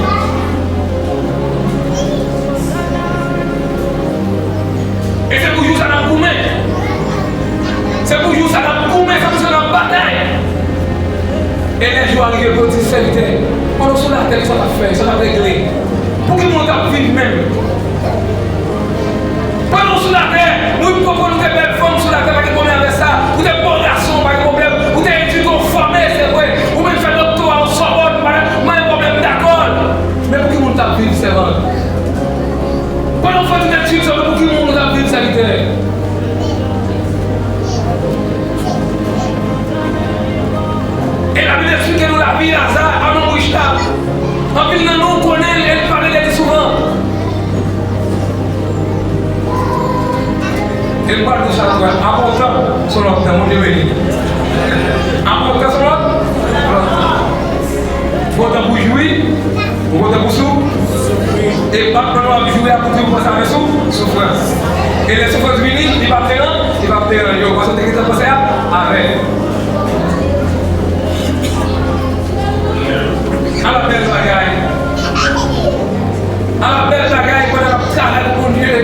E se pou jou sa n ap goumen. Se pou jou sa n ap goumen, se pou sa n ap batay. E lè jou a rive pou yo di, sèvitè, pandan w sou latè, kisa w t ap fè, kisa w t ap regle? Pou ki moun w t ap viv menm? Pandan w sou latè, wi, pwopwè, ou te bèl fanm sou latè, pa gen pwoblèm avèk sa. Ou te bon gason, pa gen pwoblèm. Ou te edike, w fòme, se vre. Ou menm fè doktora, w Sòbòn, pa gen pwoblèm, dakò. Men pou ki moun w t ap viv, sèvant? Pandan w fè tout etid sa yo, pou ki moun w t ap viv, sèvitè? E Labib esplike nou lavi Laza, a yon rich la. Anpil nan nou konnen l e n pale de li souvan. E m pral di w sa, frè, apòtan se yon lòt tan, Bondye beni. Apòtan se yon lòt, lòt tan. Bon tan pou jwi, bon tan pou sou. E batman nou ap jwi a pou di w panse avè sou, soufrans. E lè soufrans vini, li p ap deran-, li p ap deranje w, paske w te gentan panse a, avè l. Ala bèl bagay! Ala bèl bagay pandan n ap travay pou Bondye!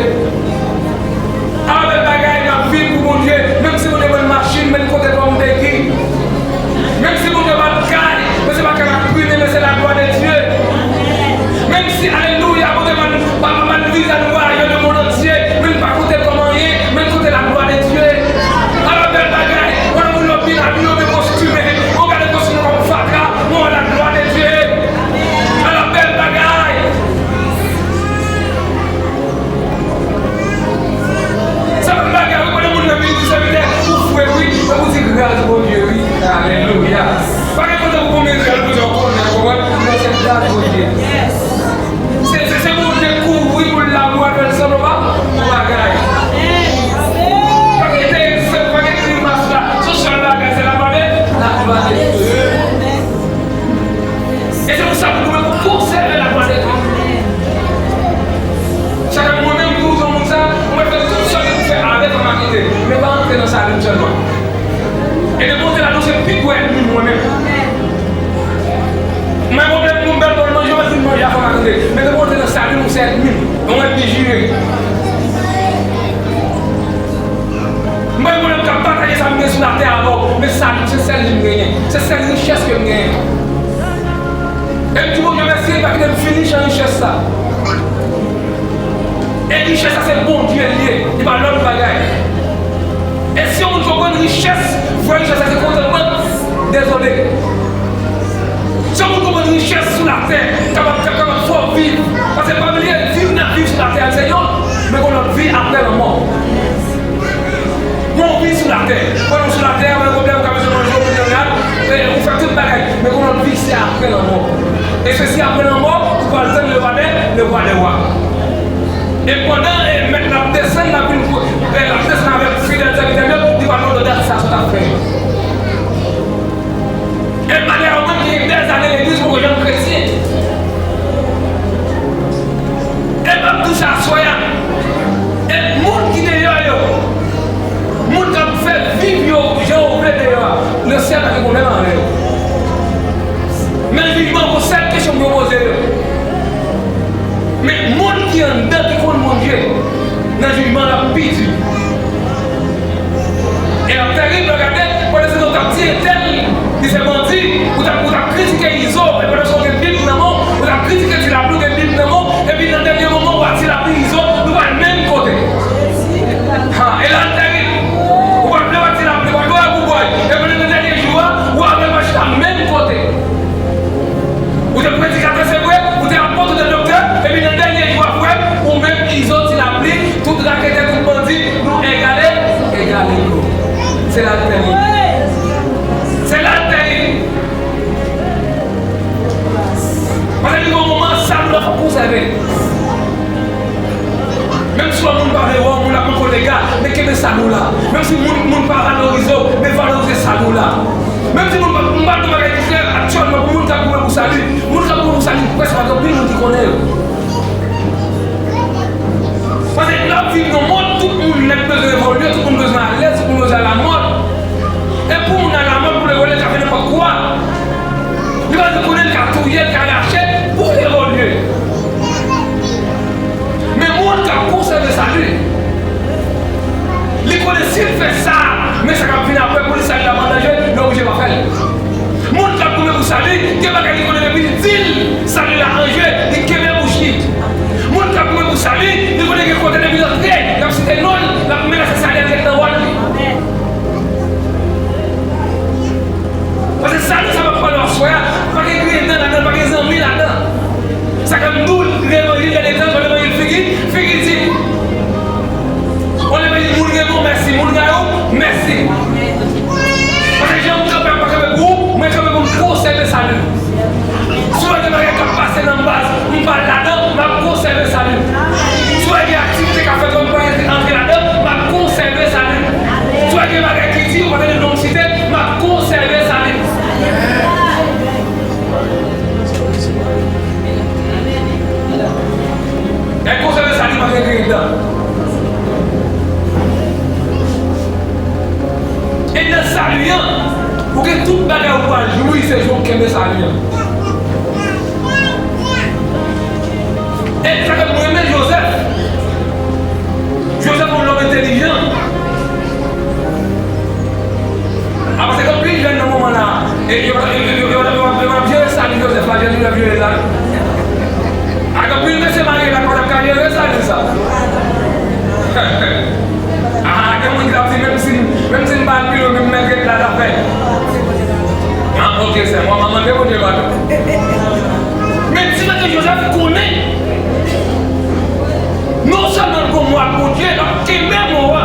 Ala bèl bagay n ap viv pou Bondye! Menm si Bondye ban n machin, men kote kò m begi. Menm si Bondye ban n kay, men se pa kay n ap prime, men se la gloire de Dieu. Menm si, alelouya, Bondye ban n, ban, ban n viza nou vwayaje le monde entier, men n pa kote kòm anyen, men kote la gloire de Dieu. Ala bèl bagay, pandan moun yo byen abiye, yo byen kostime, yo gade kostim yo kòm fatra, men la gloire de Dieu. Ala bèl bagay. Sa pa bagay, wi, kote moun nan vin di sèvitè, ou fre, wi, fòk ou di gras Bondye, wi. Alelouya. Pa gen kote pou mizè, pou di w konnen, ou konprann? Men se gras Bondye. Se, se, se Bondye kouvri pou l la pou avè l sanble pa yon bagay. Pa gen egzanp, pa gen grimas la. Se yon sèl bagay, se la gloire de, la gloire de Dieu. E se pou sa pou nou menm pou konsève la gloire de Dieu. Sa fè mwen menm tou, jan moun sa, mwen fè tout sa ke pou fè avèk ann akite. Men pa antre nan sali m sèlman. E de kote la, nou se pi gwo ènmi mwen menm. Mwen pwoblèm pou m bèl bòn manje, mwen fin manje a fè m akite. Men de kote nan sali m, ou se ènmi m. Yon ènmi jire. Mwen, mwen menm k ap bataye sa m gen sou latè avè w, men sa, se sèl li m genyen. Se sèl richès ke m genyen. E m di Bondye mèsi, li pa kite m fini chan richès sa. E richès sa, se Bondye l ye, li pa lòt bagay. E si yon moun konprann richès, vrè richès sa, se kontantman, dezole. Si yon moun konprann richès sou latè, kapab, kapab fè w viv. Paske pa bliye, viv n ap viv sou latè a, se yon, men gon lòt vi aprè lanmò. Gon vi sou latè. Pandan w sou latè a, ou gen pwoblèm, ou ka bezwen manje, ou bezwen rad, e ou fè tout bagay. Men gon lòt vi, se aprè lanmò. E se si aprè lanmò, ou pral tann le wa dè, le wa dè wa. E pandan e mèt la ap desann, l ap vin pou, e l ap desann avèk fidèl sèvitè l yo, li pral mande w dat sa sa w t ap fè. E malè a ou menm ki gen dèzane legliz poko janm kretyen. E m ap di w sa aswè a. E moun ki deyò yo, moun k ap fè viv yo jan yo vle deyò a, nan syèl pa gen pwoblèm avè yo. Men jijman gon sèl kesyon pou yo poze yo. Men moun ki anndan ki konn Bondye, nan jijman l ap pi di. E l ap tèrib, lè w gade, pandan se tan w t ap di entèl, li se bandi, ou t ap, ou t ap kritike Izo, e pandan se tan w gen Bib nan men w, ou t ap kritike Ti Lapli, ou gen Bib nan men w, epi nan dènye moman, ou a Ti Lapli, Izo, nou pral menm kote. Ha, e la l tèrib. Ou pa vle wè Ti Lapli, ou pa vle wè Boubòy, e pandan nan dènye jou a, ou avè l pa chita menm kote. Ou te predikatè, se vre, ou te apot, ou te doktè, epi nan dènye jou a, frè, ou menm Izo, Ti Lapli, tout raketè, tout bandi, nou egale, egale nou. Se la l tèrib. Se la l tèrib. Paske li gen yon moman, salu la fòk konsève. Menm si yon moun pa vle wè w, moun ap ankò dega, men kenbe salu la. Menm si moun, moun pa valorize w, men valorize salu la. Menm si moun pa, m pral di yon bagay ki klè aktyèlman pou moun k ap goumen pou sali. Moun k ap goumen pou sali, prèske pa gen anpil moun ki konnen yo. Paske n ap viv nan yon mond, tout moun nèt bezwen evolye, tout moun bezwen alèz, tout moun bezwen alamòd. E pou moun alamòd, pou l evolye, l ka fè nenpòt kwa. Li pa bezwen konnen l ka touye, l ka rache, pou l evolye. Men moun k ap konsève sali, li konnen si l fè sa, men sa k ap vin apre pou li, sali la an danje, li oblije pa fè l. Moun k ap goumen pou sali, gen bagay li konnen depi l di l, sali la an je, li kenbe bouch li. Moun k ap goumen pou sali, li konnen gen kote depi l antre, y ap site non l, l ap menase sali a dirèk nan wòl li. Paske sali sa m ap pale w aswè a, pa gen griyen dan ladan l, pa gen zanmi ladan l. Sa k ap di w levanjil, gen de tan, yon levanjil figi, figi di. Yon levanjil moun renmen w, mèsi, moun rayi w, mèsi. Paske jan m kanpe a pa kanpe pou ou, mwen kanpe pou m konsève sali m. Si w wè gen bagay k ap pase nan baz, m pa ladan, m ap konsève sali m. Si w wè gen aktivite k ap fèt, m pa antre ladan, m ap konsève sali m. Si w wè gen bagay ki di, ou pa tande non m site, m ap konsève sali m. Lè konsève sali pa gen griyen dan. E nan sali an, ou gen tout bagay ou pral jwi, se jan w kenbe sali an. E sa fè m renmen Jozèf. Jozèf yon nonm entèlijan. A, paske gen anpil jèn nan moman la, e yo, yo, yo, yo, yo, yo ap jere sali Jozèf la, jan Jozèf jere la. A, gen anpil mesye marye la, pa t ap ka jere sali sa. A, gen moun ki t ap di, menm si, menm si m pa al pi lwen, menm mèt rete la, l ap fè. A, oke, sè, mwen, mwen mande Bondye padon. Men ti mesye Jozèf konnen, non sèlman l gon mo ak Bondye, l ap kenbe mo a.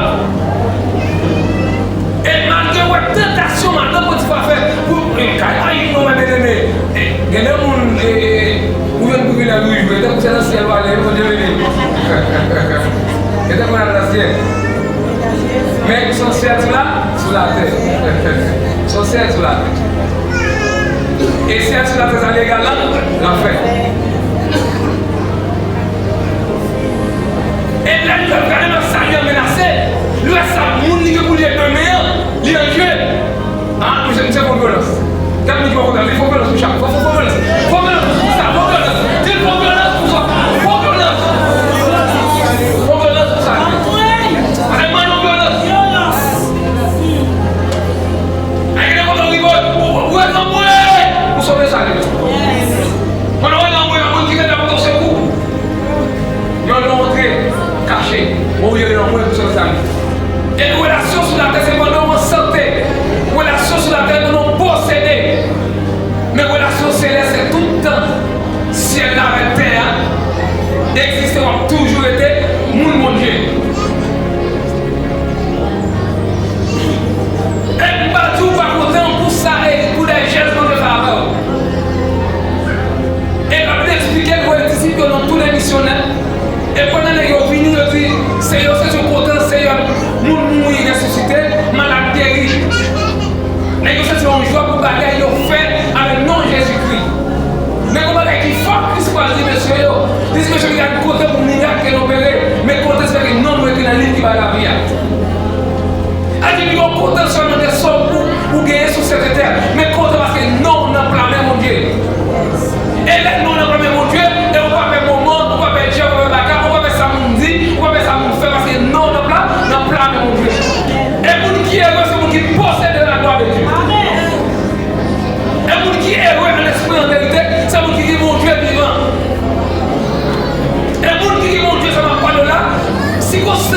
E malgre w wè tantasyon madan Potifa fè pou, e, kay Ayik nou wè, byeneme. E, gen de moun, e, e, ou jwenn privilèj ou jwe, tankou se nan syèl w ale, Bondye beni. E tankou w al nan syèl. Men se yon syèl sou la, sou latè. Se yon syèl sou latè. E syèl sou latè sa li egal lan, lanfè. E lè nou ap gade nan sali an menase, lè sa moun li gen pou li ye demen an, li an je. A, misye, misye fè yon vyolans. Gad moun ki poko la, li fè yon vyolans pou chak. Fè, fè, fè yon vyolans. Fè yon vyolans pou sa, fè yon vyolans. Di l fè yon vyolans pou sa. Fè yon vyolans. Fè yon vyolans pou sa. Fè yon vyolans. Ay, gen de kote w rive, ou, ou, ou anmwe pou sove sali. Pandan w anmwe, moun ki rete la pou sekou. Yon lè w antre kache, ou ye nan mwen pou sòti sa. E relasyon sou latè se pandan w an sante. Relasyon sou latè pandan w posede. Men relasyon selès se tout tan. Syèl la avèk tè a egziste, w ap toujou rete moun Bondye. E m pa di w pa kontan pou sa e pou de jès Bondye fè avè w. E l ap eksplike l voye disip yo nan tou de misyonè. E pandan nèg yo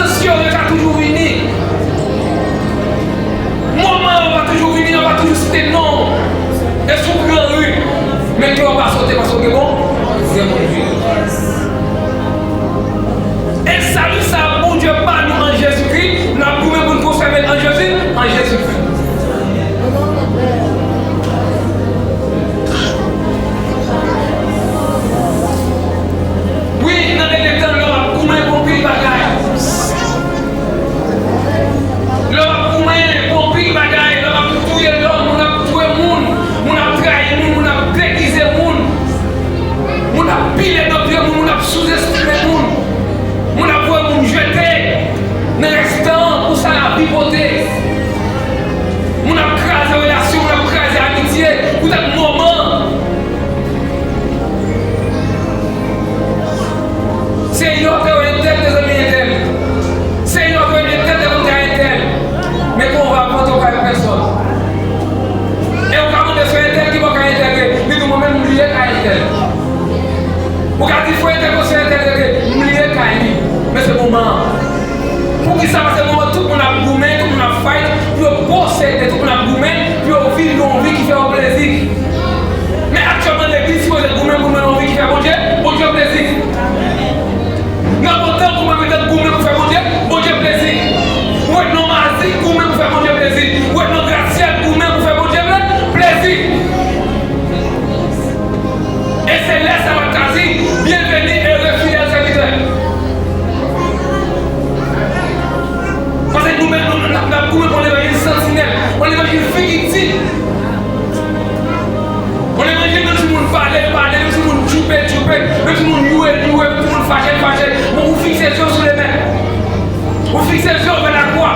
Sirkonstans yo, yo ka toujou vini. Moman yo va toujou vini, yo va toujou site non w. E si w pran ri, men kè w pa sote paske w gen bon, gen Bondye. E sali sa a Bondye ba nou an Jezikri, n ap goumen pou n konsève l an Jezi, an Jezikri. Wi, nan dènye tan, lè w ap goumen pou anpil bagay. Lè w ap goumen pou anpil bagay, lè w ap touye lòt, moun ap touye moun, moun ap trayi moun, moun ap degize moun, moun ap pile dòt vye moun, moun ap souzestime moun, moun ap voye moun jete. Nan restan, pou sa lavi pote. Moun ap kraze relasyon, moun ap kraze amitye, poutèt moman. Se yo te wè entèl te zanmi entèl. Se yo te wè entèl te konn kay entèl. Men konva ap monte w kay pèsòn. E ou ka mande se entèl ki bò kay entèl ye. Li di mwen menm m bliye kay entèl. Ou ka di frè entèl konsa entèl rete, m bliye kay li. Men se moman an. Poukisa? Paske moman tout moun ap goumen, tout moun ap fight pou yo posede, tout moun ap goumen pou yo viv yon vi ki fè yo plezi. Men aktyèlman legliz sipoze goumen pou mennen yon vi ki fè Bondye, Bondye plezi. Nan bon tan goumen pou goumen pou fè Bondye, Bondye plezi. Ou wè nan Mazi goumen pou fè Bondye plezi. Ou wè nan Grasyèl goumen pou fè Bondye plezi. E se lè sa l ap ka di, byenveni, ere, fidèl sèvitè. Paske nou menm, nou, n ap, n ap goumen pou yon levanjil santinèl, yon levanjil figitib. Yon levanjil, menm si moun pale, l pale, menm si moun tchoupe, l tchoupe, menm si moun youre, l youre, menm si moun fache, l fache. Bon, ou fikse zye w sou lemèt. Ou fikse zye w vè lakwa.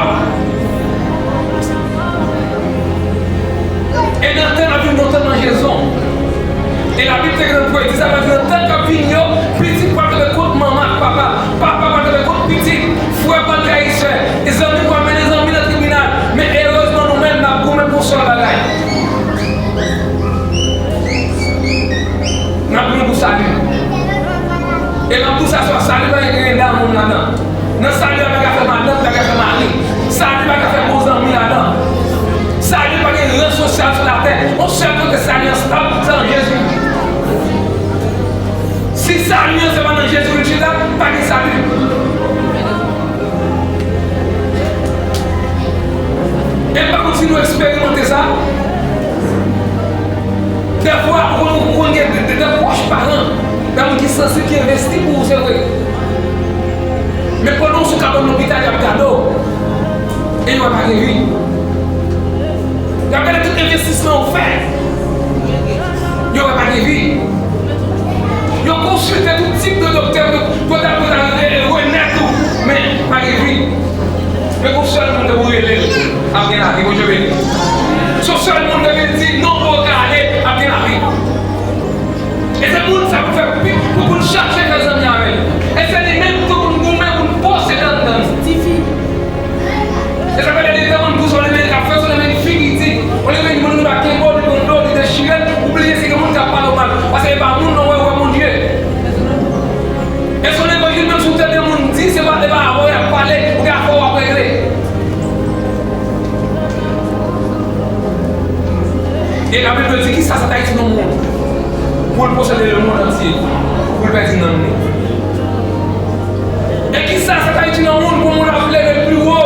E nan tan n ap viv nan tan manjezon. E Labib te gentan predi sa, sa vle di nan tan k ap vini yo, pitit pral kanpe kont manman ak papa, papa pral kanpe kont pitit, frè pral trayi sè, e zanmi pral mennen zanmi nan tribinal. Men erezman nou menm, n ap goumen pou yon sèl bagay. N ap goumen pou sali. E m ap di w sa swa, sali pa gen damoun ladan. Nan sali a pa gen afè madanm, pa gen afè mari. Sali pa gen afè bon zanmi ladan. Sali pa gen ran sosyal sou latè. Yon sèl kote sali an stab, se nan Jezi. Si sali an se pa nan Jezi li chita, pa gen sali. E m pa konn si nou eksperimante sa. Dèfwa, ou konn, ou konn gen de, de, de pwòch paran, de moun ki sansib, ki envesti pou ou, se vre. Men pandan w sou kabann lopital, y ap gade w. E yo wè pa gen vi. Y ap gade tout envestisman ou fè. Yo wè pa gen vi. Yo konsilte tout tip de doktè pou, pou ta, pou ta re-, re-, renèt ou. Men, pa gen vi. Men gon sèl moun ke pou rele l, ap gen lavi. Bondye beni. Se yon sèl moun ke pou di non pou w ka ale, ap gen lavi. E se moun sa pou fè pi, pou, pou n chache fè zanmi avè l. E se li menm tou pou n goumen, pou n posede anndan n. E sa fè lè detan moun pou se yon levanjil k ap fè, se yon levanjil figitib. Yon levanjil moun ki pa kenbe w, li pran dlo, li dechire l, ou bliye si gen moun k ap pale w mal. Paske e pa moun non, wè, wè Bondye. E se yon levanjil menm si w tande moun di, se pa, e pa avè w y ap pale, ou gen afè w ap regle. E Labib di, kisa sa ta itil yon moun pou l posede lemonn antye, pou l pèdi nanm li? E kisa sa ta itil yon moun pou moun ap leve l pi wo?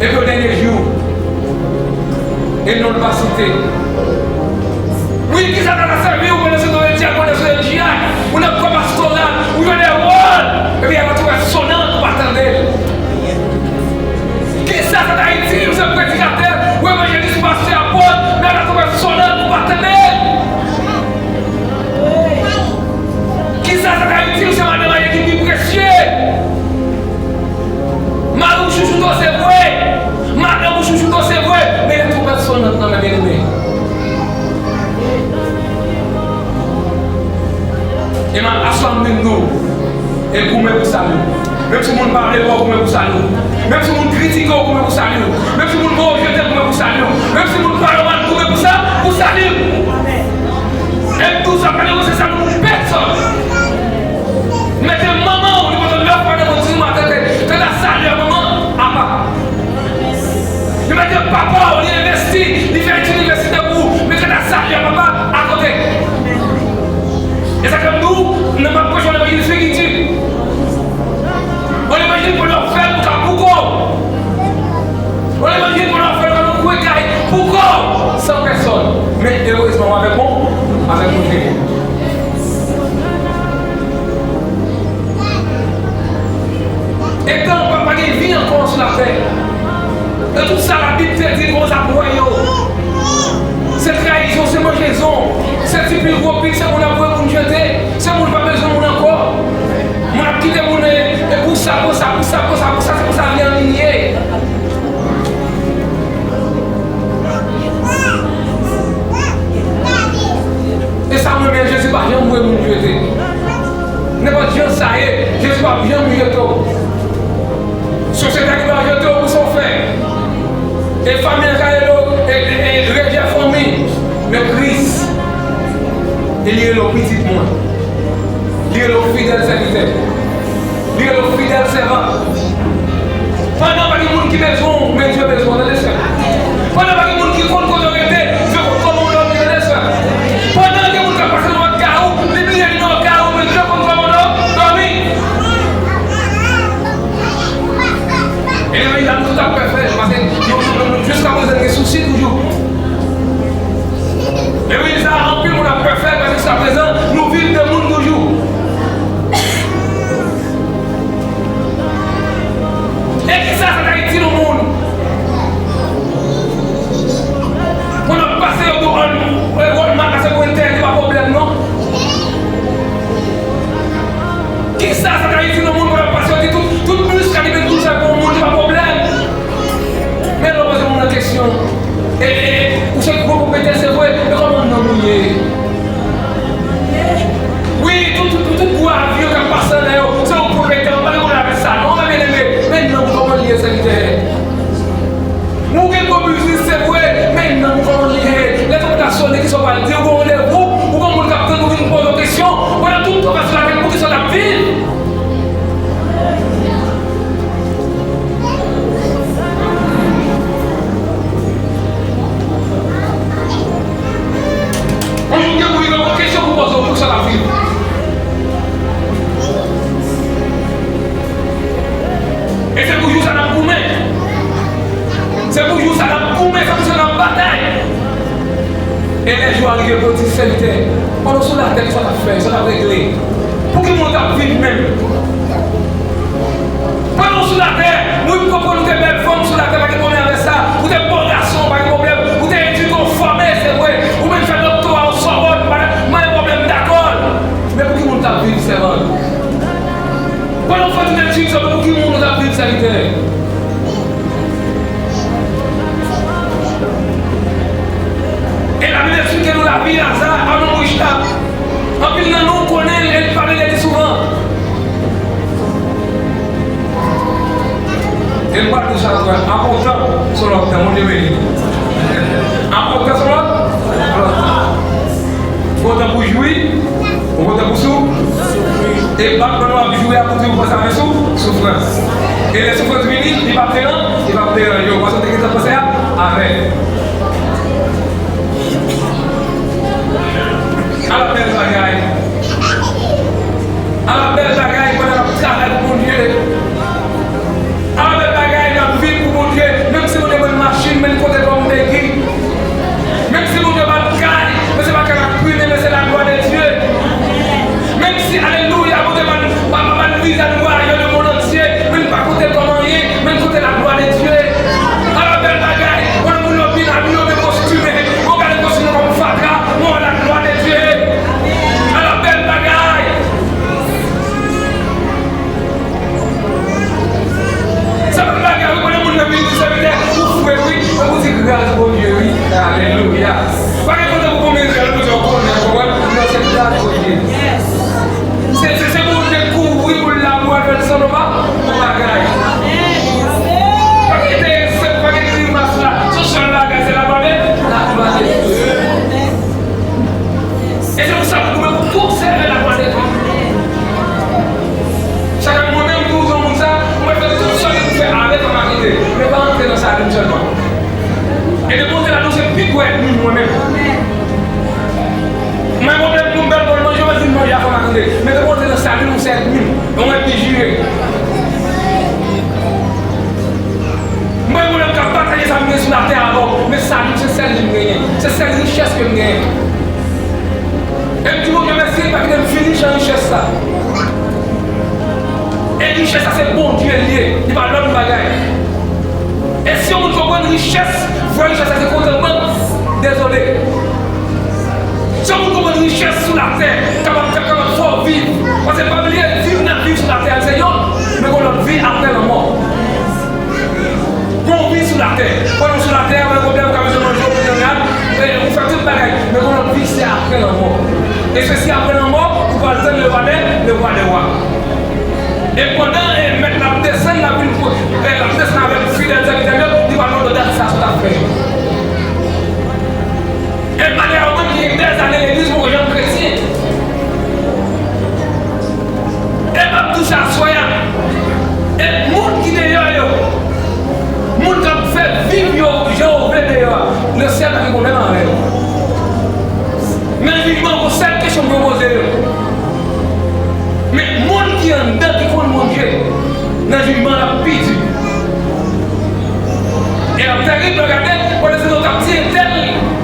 Epi o dènye jou, e non l pa site. Wi, kisa sa ta sèvi w pandan se tan w ap dyakonn, se tan w ap dyakonn, ou nan kò pastoral, ou jwe de wòl, epi y ap twouve sonant, ou pa tande l? Kisa sa ta itil, se predikatè, ou evanjelis, pastè, apot, men y ap twouve sonant, ou pa tande l? Kisa sa ta itil, se madanm a ye ki pi presye? Mari w chouchoute w, se vre. Madanm ou chouchoute w, se vre. Men lè tou pèsonn nan men byeneme. E m ap aswè m vin di w, e goumen pou sali w. Menm si moun pa vle wè w, goumen pou sali w. Menm si moun kritike w, goumen pou sali w. Menm si moun voye w jete, goumen pou sali w. Menm si moun pale w mal, goumen pou sa, pou sali w. E m di w sa, pa negosye sali w pou pèsonn. Mete manman w, li pote lè w pa negosye maten, te Etan pa, pa gen vi ankò sou latè. E tout sa Labib te di kòman sa pou wè yo. Se trayizon, se manjezon, se ti pil gwo pil, se moun ap voye moun jete, se moun pa bezwen moun ankò. Moun ap kite moun e, e pou sa, pou sa, pou sa, pou sa, pou sa, se konsa vi an li ye. E sa mwen menm, Jezi pa janm voye moun jete. Nenpòt jan sa ye, Jezi p ap janm jete w. Sosyete a gentan jete w pou sa w fè. E fanmi an ka rele w, e, e, e, rejè fanmi. Men Kris, e li rele w pitit mwen. Li rele w fidèl sèvitè. Li rele w fidèl sèvant. Pandan pa gen moun ki bezwen w, men Dye bezwen w, tande frè. Pandan pa gen moun ki konn kote w rete, Dye konn kòman w dòmi, tande frè. Pandan gen moun k ap pase nan kay ou, li bliye li nan kay ou, men Dye konn kòman w dò-, dòmi. E legliz la, nou tout ap pè fè l, paske nou, nou, nou, jiskaprezan, gen sousi toujou. Legliz la, anpil moun ap pè fè l, paske jiskaprezan, nou viv de moun toujou. E kisa sa ta itil yon moun? Pou n ap pase yo tou an, e, Walmart la se pou entèdi, pa pwoblèm non. Kisa sa ta itil yon moun pou n ap pase yo di tout, tout bus ka depann tout sa pou yon moun, pa pwoblèm. Men lè w poze moun nan kesyon, e, e, e, ou se gwo pwopyetè, se vre, men kòman nanm ou ye? Wi, tout, tout, tout, tout gwo avyon k ap pase anlè yo, se ou k pwopyetè, ou pa gen pwoblèm avèk sa non, men byeneme, men nanm ou kòman l ye, sèvitè? Ou gen gwo biznis, se vre, men nanm ou kòman l ye? Lè telefòn ta sone, kisa w pral di? Ou gen randevou, ou gen moun k ap tann ou vin poze w kesyon, pandan tout tan w pa sou latè, poukisa w t ap viv? Yon jou gen pou rive, yon kesyon pou poze w, poukisa w t ap viv? E se pou jou sa n ap goumen. Se pou jou sa n ap goumen, se pou sa n ap batay. E lè jou a rive pou yo di, sèvitè, pandan w sou latè, kisa w t ap fè, sa w t ap regle? Pou ki moun w t ap viv menm? Pandan w sou latè, wi, m konprann ou te bèl fanm sou latè, pa gen pwoblèm avèk sa. Ou te bon gason, pa gen pwoblèm. Ou te edike, w fòme, se vre. Ou menm fè doktora, w Sorbonne, pa gen pwoblèm, m dakò. Men pou ki moun w t ap viv, sèvant? Pandan w fè tout etid sa yo, pou ki moun w t ap viv, sèvitè? E Labib esplike nou lavi Laza, a nonm rich la. Anpil nan nou konnen l, e li pale de li souvan. E m pral di w sa ankò, akontan se yon lòt tan, Bondye beni. Akontan se yon lòt, lòt tan. Kontan pou jwi, ou kontan pou sou, e batman w ap jwi a pou di w panse avè sou, soufrans. E lè soufrans vini, li p ap deran-, li p ap deranje w, paske w te gentan panse a, avè l. Ala bèl bagay! Ala bèl bagay pandan n ap travay pou Bondye! Ala bèl bagay n ap viv pou Bondye! Menm si Bondye ban n machin, men kote kò m begi. Menm si Bondye ban n kay, men se pa kay k ap primen, men se laglwa de Dye. Menm si, alelouya, Bondye ban n, ban, ban n viza nwayè lemonn antye, men n pa konte l kòm anyen, men n konte laglwa de Dye. Ala bèl bagay! Pandan moun yo byen abiye, yo byen kostime, yo gade kostim yo kòm fatra, men laglwa de Dye. Ala bèl bagay! Sa pa bagay, wi, konnen moun nan vin di sèvitè, ou fre, wi, men pou di gras Bondye, wi. Alelouya. Pa gen kote pou konbyen zèl, pou di w konnen, w konprann? Non, se gras Bondye. Se, se, se Bondye k kouvri pou l la, pou al fè l sanble pa, pou bagay. Pa gen te, pa gen grimas la, se sèl bagay, se la pa de, la pa de. E se pou sa pou nou konsève laglwa de Dye. Chak mwen menm, tou, yon moun sa, mwen fè tout sa li pou fè avè l, pa kite. Men pa antre nan sali m sèlman. E de Bondye la, nou se pi gwo ènmi mwen menm. Mwen, pwoblèm pou m bèl bon manje, mwen vin manje a fè m kite. Men de Bondye nan sali m, ou se ènmi m. Yon ènmi jire. Mwen, mwen menm k ap bataye sa m gen sou latè avè w, men sali m se sèl li m genyen, se sèl richès ke m genyen. E m di Bondye mèsi, li pa kite m fini jan richès sa. E richès la se Bondye l ye, li pa lòt bagay. E si yon moun konprann richès, vrè richès la se kontantman, dezole. Si yon moun konprann richès sou latè, kapab, kapab fè w viv. Paske pa bliye, viv n ap viv sou latè a se yonn, men gon lòt vi apre lanmò. Gon vi sou latè. Pandan w sou latè a, ou gen pwoblèm, ou ka bezwen manje, ou bezwen rad, e ou fè tout bagay. Men gon lòt vi, se apre lanmò. E se si apre lanmò, ou pral tann lewa dè, lewa dè wa. E pandan, e, mèt la ap desann, l ap vin pou, e, l ap desann avèk fidèl sèvitè l yo, li pral mande w dat sa sa w t ap fè. E malè a ou menm ki gen dèzane legliz, poko janm kretyen. E m ap di w sa aswè a. E moun ki deyò yo, moun k ap fè viv yo jan yo vle deyò a, nan syèl la gen pwoblèm avè yo. Nan jijman, gon sèl kesyon pou yo poze yo. Men moun ki anndan, ki konn Bondye, nan jijman l ap pi di. E l ap tèrib, lè w gade, pandan se tan w t ap di entèl,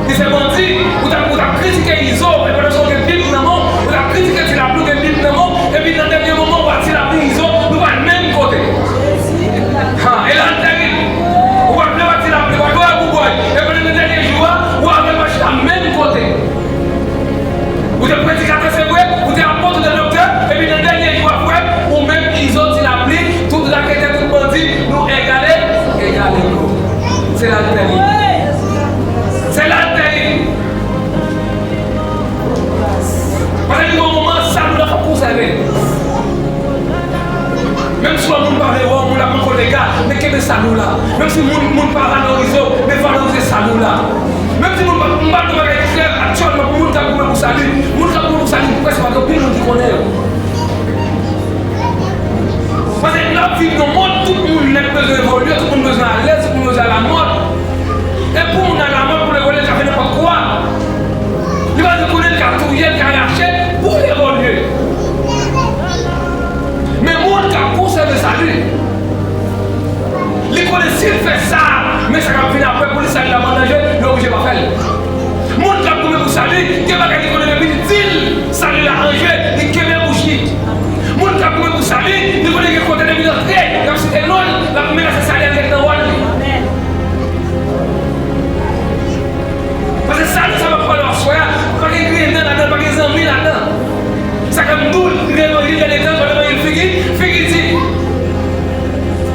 li se bandi, ou t ap, ou t ap kritike Izo, men pandan se tan w gen Bib nan men w, ou t ap kritike Ti Lapli, ou gen Bib nan men w, epi nan dènye moman, ou pa Ti Lapli, Izo, nou pa menm kote. Ha, e la l tèrib. Ou pa vle wè Ti Lapli, ou pa vle wè Boubòy, e pandan nan dènye jou a, ou avè l pa chita menm kote. Ou te predikatè, se vre, ou te apot, ou te doktè, epi nan dènye jou a, frè, ou menm Izo, Ti Lapli, tout raketè, tout bandi, nou egale, egale yo. Se la l tèrib. Se la l tèrib. Paske gen yon moman, salu la fòk konsève. Menm si yon moun pa vle wè w, moun ap ankò dega, men kenbe salu la. Menm si moun, moun pa valorize w, men valorize salu la. Menm si moun pa, m pa t nan bagay ki klè aktyèlman pou moun k ap goumen pou sali. Moun k ap goumen pou sali, prèske pa gen anpil moun ki konnen yo. Paske n ap viv nan yon mond, tout moun nèt bezwen evolye, tout moun bezwen alèz, tout moun bezwen alamòd. E pou moun alamòd, pou l evolye, l ka fè nenpòt kwa. Li pa di konnen l ka touye, l ka rache, pou l evolye. Men moun k ap konsève sali, li konnen si l fè sa, men sa k ap vin apre pou li, sali l ap an danje, li oblije pa fè l. Moun k ap goumen pou sali, gen bagay li konnen depi l di l sali la an je, li kenbe bouch li. Moun k ap goumen pou sali, li konnen gen kote depi l antre, y ap site non l, l ap menase sali a dirèk nan wòl li. Paske sali sa m ap pale w aswè a, pa gen griyen dan ladan l, pa gen zanmi ladan l. Sa k ap di w, levanjil gen de tan, levanjil figi, figi di.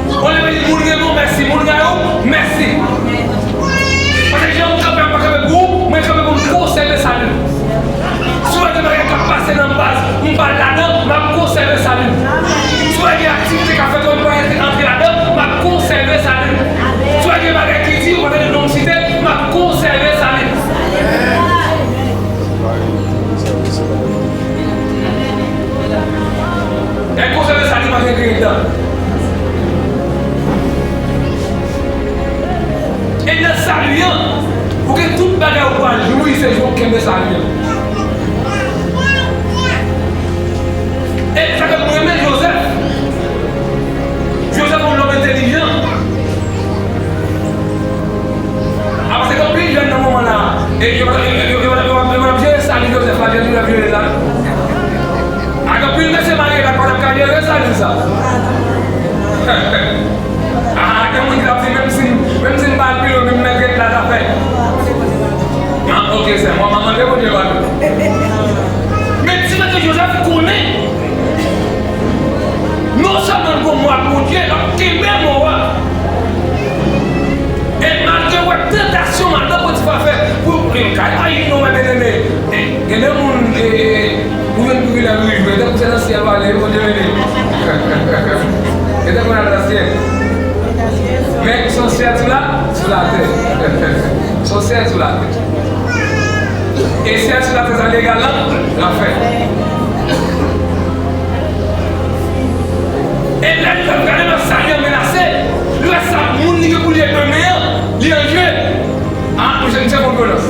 Yon levanjil moun renmen w, mèsi, moun rayi w, mèsi. Paske jan m kanpe a pa kanpe pou ou, mwen kanpe pou m konsève sali m. Si w wè gen bagay k ap pase nan baz, m pa ladan, m ap konsève sali m. Si w wè gen aktivite k ap fèt, m pa antre ladan, m ap konsève sali m. Si w wè gen bagay ki di, ou pa tande non m site, m ap konsève sali m. Lè konsève sali pa gen griyen dan. E nan sali an, ou gen tout bagay ou pral jwi, se jou w kenbe sali an. E sa fè m renmen Jozèf. Jozèf yon nonm entèlijan. A, paske gen anpil jèn nan moman la, e yo, yo, yo, yo, yo, yo ap jere sali Jozèf la, jèn Jozèf yo ye la. A, gen anpil mesye marye la, pa t ap ka jere sali sa. A, gen moun ki t ap di, menm si, menm si m pa al pi lwen, menm mèt rèd la, zafè. A, ok, sè, mwen, mwen mande Bondye padon. Men ti mesye Jozèf konnen. Non sèlman l gon mo ak Bondye, l ap kenbe mo a. E malgre w wè tantasyon madan Potifa fè pou, e, kay pa jwenn non, mwen byeneme. E, gen de moun, e, e, ou jwenn privilèj ou jwe, tankou se nan syèl w ale, Bondye beni. E tankou w al nan syèl. Men, se yon syèl sou la, sou latè. Se yon syèl sou latè. E syèl sou latè sa legal nan lanfè. E lè l ap gade nan sali an menase, lè sa moun li gen pou li ye demen an, li an je. A, misye, misye fè yon vyolans.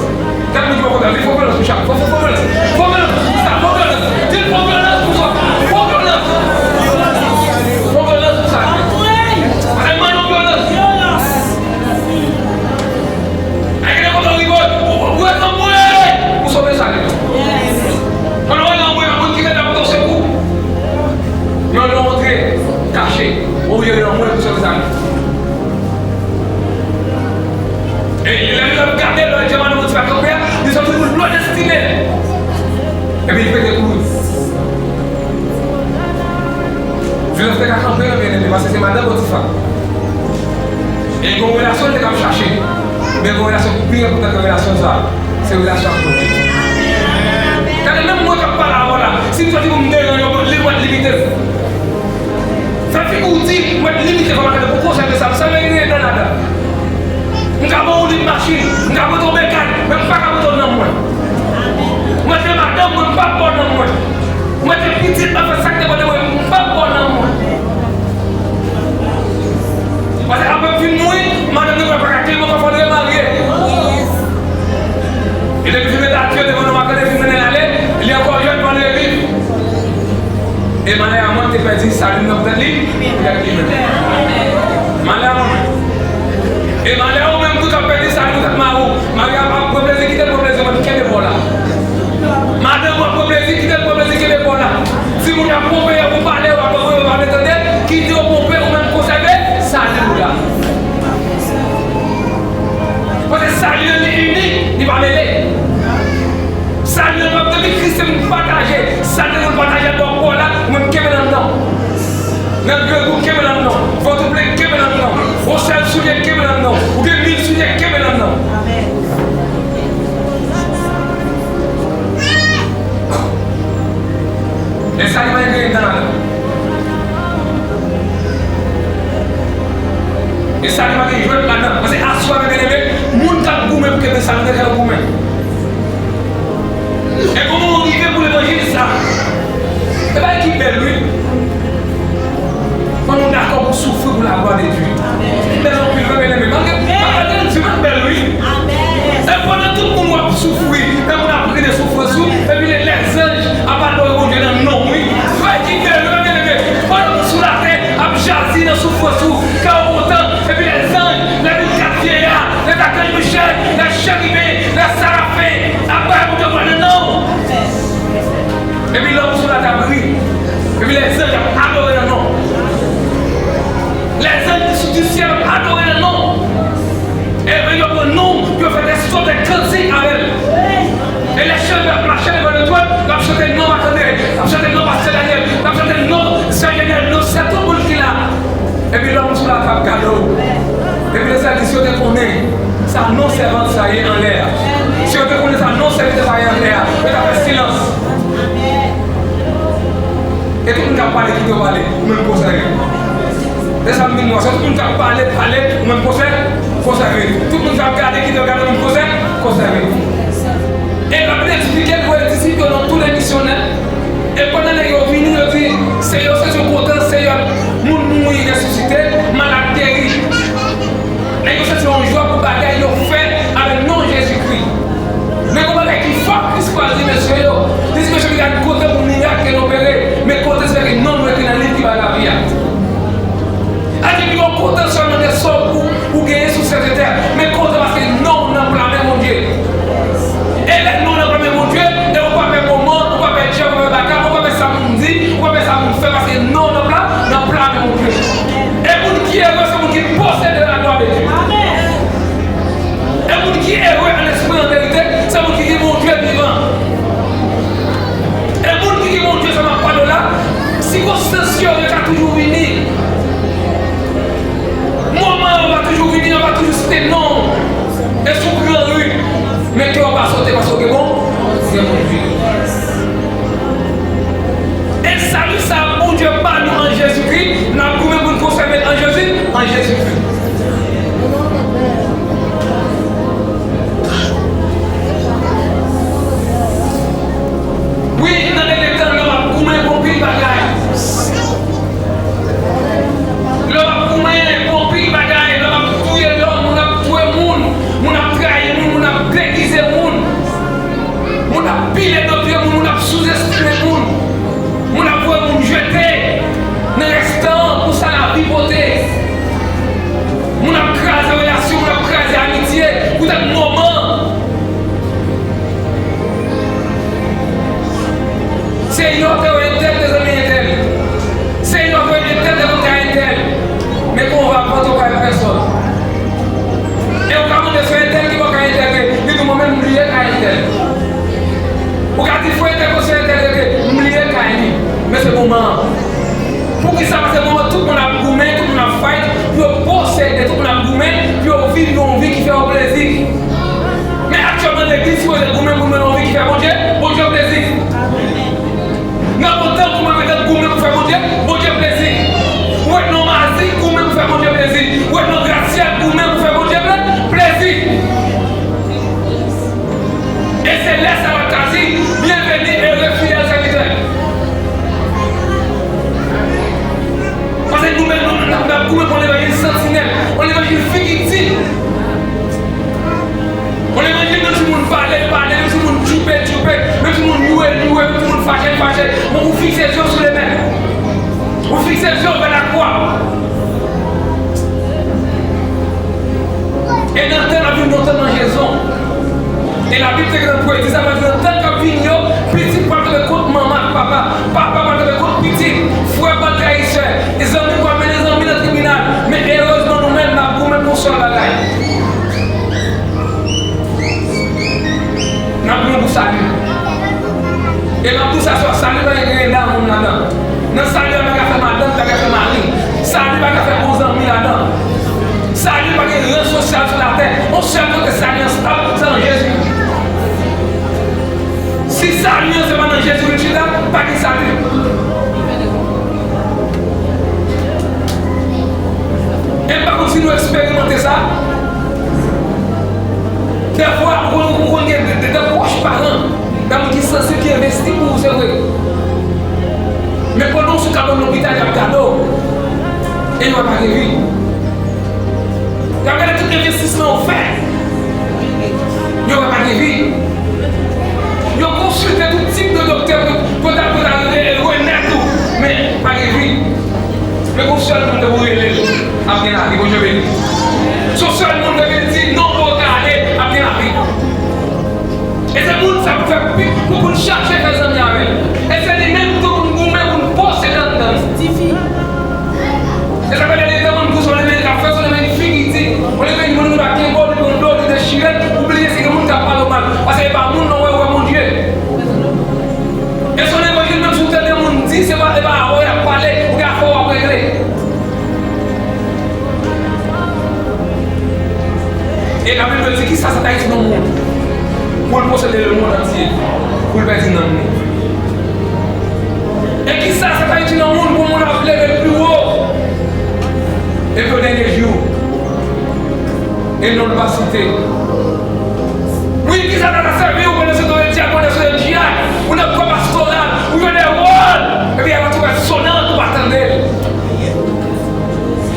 Gad moun ki poko la, li fè yon vyolans, Michak. Fè, fè, fè yon vyolans. Fè yon vyolans pou sa, fè yon vyolans. Di l fè yon vyolans pou sa. Fè yon vyolans. Fè yon vyolans pou sa. Ay, man, yon vyolans. Ay, gen de kote w rive, ou, ou, ou anmwe, ou sove sali. Pandan w anmwe, moun ki rete ap pote w sekou. Men lè w antre, Vire nan mwen pou sòti sa. E lè l ap gade lè Djamano Potifa kanpe a, li sòti pou l blode stil li. Epi li pete kouri. Jozèf te ka kanpe, non, byeneme, paske se madanm Potifa. E gen yon relasyon li te ka ap chache. Men gen yon relasyon ki pi enpòtan ke relasyon sa a. Se relasyon ak Bondye. Gade, menm mwen k ap pale avè w la, si m sòti pou m deranje yon moun, li pral limite m. Fè figi w di, mwen limite kòman gade pou konsève sa, sa vle di nan ladan. M ka ba w lim machin, m ka pote w bekàn, men m pa ka pote w nanm mwen. Mwen se madanm mwen, m pa ba w nanm mwen. Mwen se pitit mwen, fè sa k depann de mwen, m pa ba w nanm mwen. Paske apre m fin mouri, madanm li pral pa ka kenbe ankò, fò l remarye. E depi fin mete atye devan nou, madanm li fin mennen l ale, li ankò jèn, fò l reviv. E malè a mwen ki te pèdi sali m nan poutèt li, poutèt li menm. Malè a mwen. E malè ou menm tou k ap pèdi sali poutèt mari w. Mari a ap pran plezi, kite l pran plezi, mwen kenbe pa w la. Madanm ou ap pran plezi, kite l pran plezi, kenbe pa w la. Timoun yo ap ponpe yo pou pale, yo ap ponpe yo pa vle tande, kite yo ponpe, ou menm konsève sali w la. Paske sali an li inik, li pa mele. Sali an ap depi Kris se pou pataje. Sali an pou pataje ak bò la, ou menm kenbe l anndan w. Nan grangou kenbe l anndan w. Vòtouplen kenbe l anndan w. Yon sèl soulye kenbe l anndan w. Ou gen mil soulye kenbe l anndan w. E sali pa gen griyen anndan ladan. E sali pa gen jwèt ladan. Paske aswè a, byeneme, moun k ap goumen pou kenbe sali nan kè yo goumen. E kòman w rive pou levanjil sa? E bagay ki bèl, wi. Fò nou dakò pou soufri pou laglwa de Dye. Bèl anpil, wi, byeneme. Malgre, malgre nou di, men bèl, wi. E pandan tout moun w ap soufri, e moun ap ri de soufrans ou, epi lè, lèzanj ap adore Bondye nan non w, wi. Bagay ki bèl, wi, byeneme. Pandan moun sou latè ap jazi nan soufrans ou, kè w kontan, epi lèzanj, lè vin kat vyeya, lè zakanj Michèl, lè cheriben, lè sarafen ap bay Bondye glwa nan non w. Epi lòm sou latè ap ri. Epi lèzanj ap adore nan non w. Lèzanj ki sou di syèl ap adore nan non w. Epi yo pran non w, yo fè dè sòt dè kantik avè l. E lè cheribin ap mache devan lotwòn, l ap chante non Marc André, l ap chante non pastè Daniel, l ap chante non sè Daniel, non sè tout moun ki la. Epi lòm sou latè ap gade w. Epi Lesenyè di, si yo te konnen sa non sèvant sa ye anlè a, si yo te konnen sa non sèvitè sa ye anlè a, yo t ap fè silans. E tout moun k ap pale, kite yo pale, ou menm konsève. Se sa m vin wè, se tout moun k ap pale, pale, ou menm konsè-, konsève. Tout moun k ap gade, kite yo gade, ou menm konsè-, konsève. E Labib eksplike l voye disip yo nan tou lè misyonè. E pandan nèg yo vini, yo di, Senyè, se yon kontan, Senyè, moun mouri resisite, malad geri. Nèg yo santi yon jwa pou bagay yo fè avèk non Jezikri. Men gon bagay ki fò Kris pral di mesye yo. Li di mesye yo, gade, kontan pou mirak ke n opere, men kontan se ke non nou ekri nan liv ki bay lavi a. Sa vle di pi gon kontan sèlman de sa ou, ou genyen sou sèt etè, men kontan paske non w nan pla men Bondye. E lè non w nan pla men Bondye, e ou pa pè moman, ou pa pè djab, ou pa pè baka, ou pa pè sa moun di, ou pa pè sa moun fè, paske non w nan pla, nan pla men Bondye. E moun ki ere, se moun ki posede laglwa de Dye. E moun ki ere an espri, an verite, se moun ki gen Bondye vivan. E moun ki gen Bondye sa m ap pale w la, sikonstans yo, yo ka toujou vini. Moman yo va toujou vini, yo va toujou site non w. E sou gran ri, men kè w pa sote paske w gen bon, gen Bondye. E sali sa a Bondye ba nou an Jezikri, n ap goumen pou n konsève l an Jezi, an Jezikri. Wi, nan dènye tan, lòm ap goumen pou anpil bagay. Lòm ap goumen pou anpil bagay, lòm ap touye lòm, moun ap touye moun, moun ap trayi moun, moun ap degize moun, moun ap pile do pye moun, moun ap souzestime moun, moun ap voye moun jete nan restan pou sa lavi pote. Moun ap kraze relasyon, moun ap kraze amitye, poutèt moman. Se yo te wè entèl te zanmi entèl. Se yo te wè entèl te kontre a entèl. Lè sa w ap ka di, byenveni, ere, fidèl sèvitè. Paske nou menm, nou, nou, n ap goumen pou yon levanjil santinèl, yon levanjil figi di. Yon levanjil menm si moun pale, pale, menm si moun tchoupe, tchoupe, menm si moun youre, youre, menm si moun fache, fache. Bon, ou fikse zye w sou lemèt. Ou fikse zye w vè lakwa. E nan tan n ap viv nan tan manjezon. E Labib te gentan predi sa, paske nan tan k ap vini yo, pitit pral tonbe kont manman ak papa, papa pral tonbe kont pitit, frè pral trayi sè, e zanmi pral mennen zanmi nan tribinal. Men erezman nou menm, n ap goumen pou yon sèl bagay. N ap goumen pou sali. E m ap di w sa, sa, sali pa gen grenn moun ladan. Nan sali a, pa gen afè madanm, pa gen afè mari. Sali pa gen afè bon zanmi ladan. Sali pa gen ran sosyal sou latè. Yon sèl kote sali an stab, se nan Jezi. Si sali an se pa nan Jezi li chita, pa gen sali. E m pa konn si nou eksperimante sa. Dèfwa, ou konn, ou konn gen de, de, de pwòch paran, de moun ki sansib, ki envesti pou ou, se vre. Men pandan w sou kabann lopital, y ap gade w. E yo pa gen vi. Y ap gade tout envestisman ou fè. Yo wè pa gen vi. Yo konsilte tout tip de doktè pou, pou ta, pou ta re-, renèt ou. Men pa gen vi. Men gon sèl moun ke pou rele l, ap gen lavi. Bondye beni. Se yon sèl moun ke pou di non pou w ka ale, ap gen lavi. E se moun sa pou fè pi, pou, pou n chache fè zanmi avè l. E se li menm tou pou n goumen, pou n pòse anndan. E sa fè lè letan moun pou son levanjil k ap fè son levanjil figi di, yon levanjil moun pa kenbe w, li pran do, li dechire l, ou bliye si gen moun k ap pale w mal. Paske e pa moun non, wè, wè Bondye. E son levanjil menm si w tande moun di, se pa, e pa avè w y ap pale, ou gen afè w ap regle. E Labib di, kisa sa ta itil yon moun pou l posede lemonn antye, pou l pèdi nanm li? E kisa sa ta itil yon moun pou moun ap leve l pi wo? Epi o dènye jou, e non l pa site. Wi, kisa sa ta sèvi w pandan se tan w dyakon, pandan se tan w dyakon, ou nan kò pastoral, ou jwe de wòl, epi y ap tou fè sonant, ou pa tande l?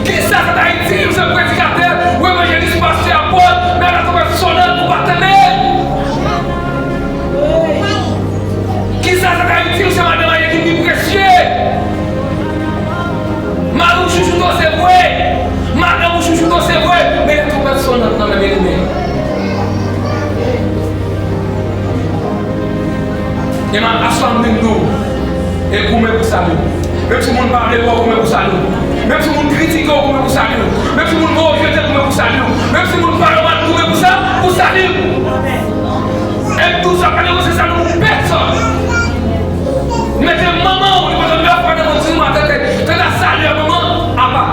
Kisa sa ta itil se predikatè, ou evanjelis, pastè, apot, men la tonbe sonant pou pa tande l? Kisa sa ta itil se madanm a ye ki pi presye? Mari w chouchoute w se vre, madanm ou chouchoute w se vre, men la tonbe sonant nan men byeneme. E m ap aswè m vin di w, e goumen pou sali w. Menm si moun pa vle wè w, goumen pou sali w. Menm si moun kritike w, goumen pou sali w. Menm si moun voye w jete, goumen pou sali w. Menm si moun pale w mal, goumen pou sa, pou sali w. E m di w sa, pa negosye sali w pou pèsòn. Mete manman w, li pa janm yon fwa nan mond, di m atè, te, te la sali a manman, apa.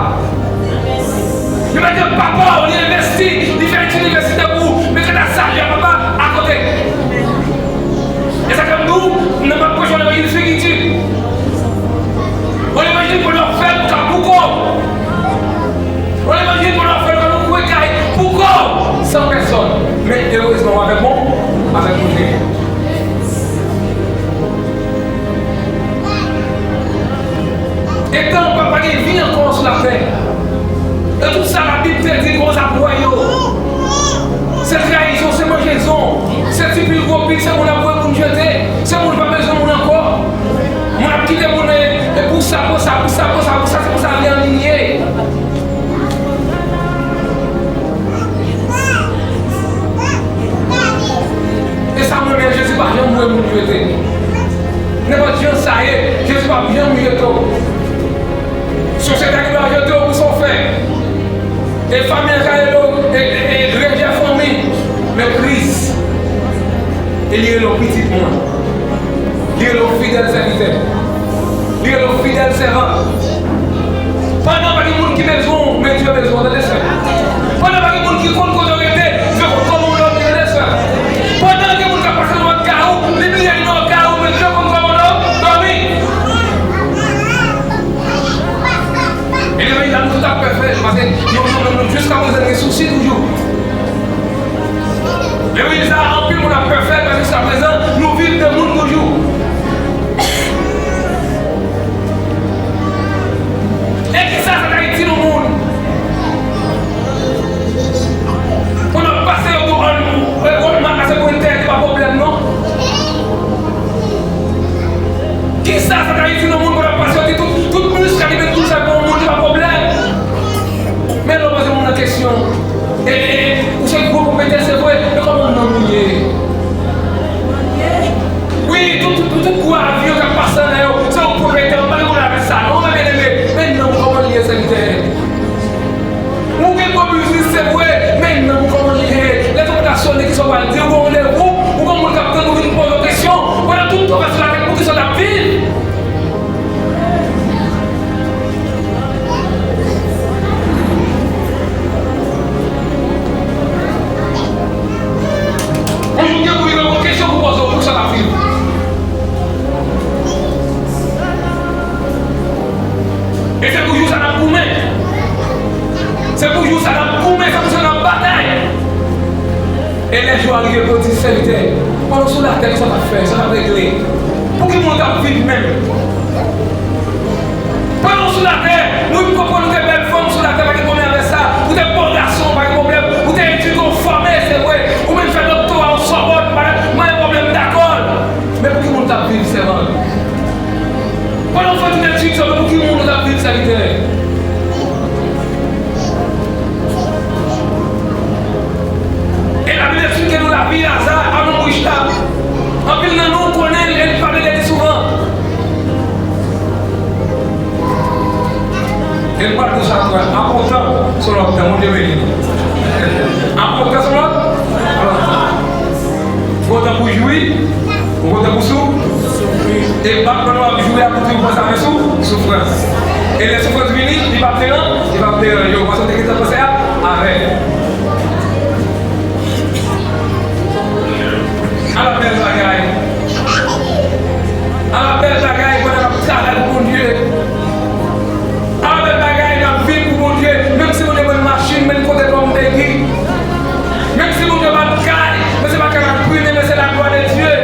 Li mete papa w, li envesti, li fè etid inivèsitè pou ou, men kanta sali a papa, akote. E sa k fè m di w, nan m ap preche yon levanjil figi di. Yon levanjil pou lè w fè l, ou ka bouke w. Yon levanjil pou lè w fè l, ou ka lou kwe kay, bouke w, san pèsòn. Men erezman, w avèk bon, avèk Bondye. Etan pa, pa gen vi ankò sou latè. E tout sa Labib te di, kòman sa pou wè yo? Se trayizon, se manjezon, se ti pil gwo pil, se moun ap voye moun jete, se moun pa bezwen moun ankò. Moun ap kite moun, e, e pou sa, pou sa, pou sa, pou sa, pou sa, se pou sa vi an li ye. E sa mwen menm, Jezi pa janm voye moun jete. Nenpòt jan sa ye, Jezi p ap janm jete w. Sosyete a gen dwa jete w pou sa w fè. E fanmi an ka rele w, e, e, e rejè fanmi. Men Kris, e li rele w pitit mwen. Li rele w fidèl sèvitè. Li rele w fidèl sèvant. Pandan pa gen moun ki bezwen w, men Dye bezwen w, tande frè. Pandan pa gen moun ki konn kote w rete, Dye konn kòman w dòmi, tande frè. Pandan gen moun k ap pase nan lòt kay ou, li bliye nimewo kay ou, men Dye konn kòman w dò-, dòmi. E levanjil la nou tout ap pè fè l, paske nou, nou, nou, nou jiska prezan gen sousi toujou. Epi sa, anpil moun ap pè fè l, paske jiskaprezan, nou viv de moun toujou. E kisa sa ta itil yon moun? Pou n ap pase yo pou Walmart, se pou entèdi, pa pwoblèm, non. Kisa sa ta itil yon moun pou n ap pase yo, tout, tout minis ka depi tou sa pou yon moun, se pa pwoblèm. Men lè w poze moun nan kesyon, e, e, ou se gwo pwofetè, se vre, men kòman nanm ou ye? Wi, tout, tout, tout, tout gwo avyon k ap pase anlè yo, se yon pwofetè, ou pa gen pwoblèm avèk sa, non, men byeneme, men nanm ou kòman l ye, sèvitè? Ou gen gwo biznis, se vre, men nanm ou kòman l ye? Lè twonpèt la sone, kisa w pral di? Ou gen randevou, ou gen moun k ap tann ou vin poze w kesyon, pandan tout tan w sou latè, poukisa w t ap viv? Yon jou gen pou rive, yon kesyon pou poze w, poukisa w t ap viv? E se pou jou sa n ap goumen. Se pou jou sa n ap goumen, se pou sa n ap batay. E lè jou a rive pou yo di, sèvitè, pandan w sou latè, kisa w t ap fè, sa w t ap regle? Pou ki moun w t ap viv menm? Pandan w sou latè, wi, m konprann ou te bèl fanm sou latè, pa gen pwoblèm avèk sa. Ou te bon gason, pa gen pwoblèm. Ou te edike, w fòme, se vre. Ou menm fè doktora, w Sòbòn, pa gen pwoblèm, m dakò. Men pou ki moun w t ap viv, sèvant? Pandan w fè tout etid sa yo, pou ki moun w t ap viv, sèvitè? E Labib eksplike nou lavi Laza, a yon rich la. Anpil nan nou konnen l e n pale de li souvan. E n pale de sa, apòtan sou lòt tan, Bondye beni nou. Apòtan sou lòt, lòt tan. Kontan pou jwi, ou kontan pou sou? E batman nou ap jwi a pou toujou panse avèk sou, soufrans. E lè soufrans vini, li p ap te lan, li p ap te lan yo. Paske w te gentan panse a, avè l. Ala bèl bagay! Ala bèl bagay, pandan n ap travay pou Bondye! Ala bèl bagay, n ap viv pou Bondye! Menm si Bondye ban n machin, men kote kò m te gi. Menm si Bondye ban n kay, men se pa kay k ap prime, men se la gloire de Dieu.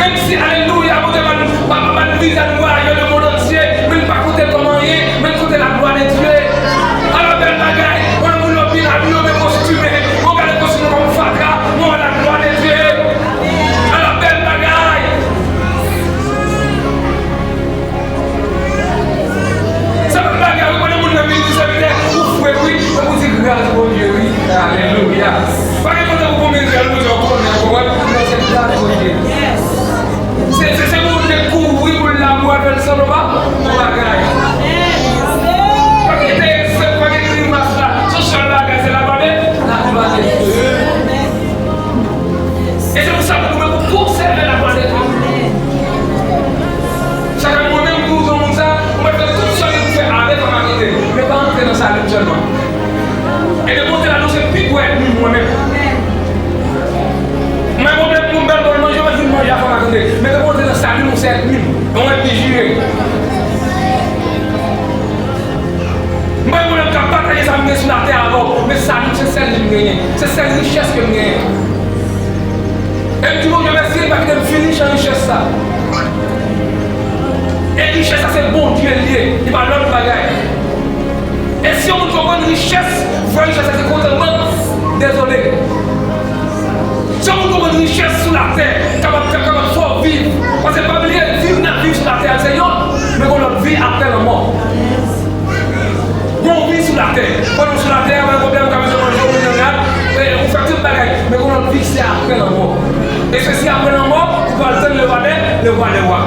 Menm si, alelouya, Bondye ban n, ban, ban n viza nou vwayaje lemonn antye, men n pa konte l kòm anyen, men n konte la gloire de Dieu. Ala bèl bagay, mwen moun yo byen abiye, men kostime, mwen gade kostime kòm fatra, mwen wè la gloire de Dieu. Ala bèl bagay. Se pa bagay, wi, konnen moun nan vin di sèvitè, ou fre, wi, men pou di gras Bondye, wi. Alelouya. Pa gen kote pou pou mizè, nou di w konnen, ou konprann? Non, se gras Bondye. Se, se, se Bondye kouvri pou l la pou w fè l sanble pa yon bagay. Pa gen te, se pa gen grimas la. Se sèl bagay, se la gloire de, la gloire de Dieu. E se pou sa pou nou menm pou konsève la gloire de Dieu. Sa fè mwen menm tou, yon moun sa, ou mèt fè tout sa li pou fè avè fòm a kote. Men pa antre nan salim sèlman. E de kote la, nou se pi gwo ènmi mwen menm. Mwen pwoblèm pou m bèl bon manje, mwen vin manje a fòm a kote. Men de kote nan salim, ou se ènmi m. Yon ènmi jire. Mwen, mwen menm k ap pataje sa m gen sou latè avè w, men salim se sèl li m genyen, se sèl richès ke m genyen. E m di Bondye mèsi, li pa kite m fini chan richès sa. E richès sa se Bondye l ye, li pa lòt bagay. E si yon moun konprann richès, vrè richès sa se kontantman, dezole. Si yon moun konprann richès sou latè, kapab, kapab fè w viv. Paske pa bliye, viv n ap viv sou latè a se yonn, men gon lòt vi aprè lanmò. Gon vi sou latè. Pandan w sou latè a, pa gen pwoblèm, ou ka bezwen manje, ou bezwen rad, e, ou fè tout bagay. Men gon lòt vi, se aprè lanmò. E se si aprè lanmò, ou pral tann le wa dè, le wa dè wa.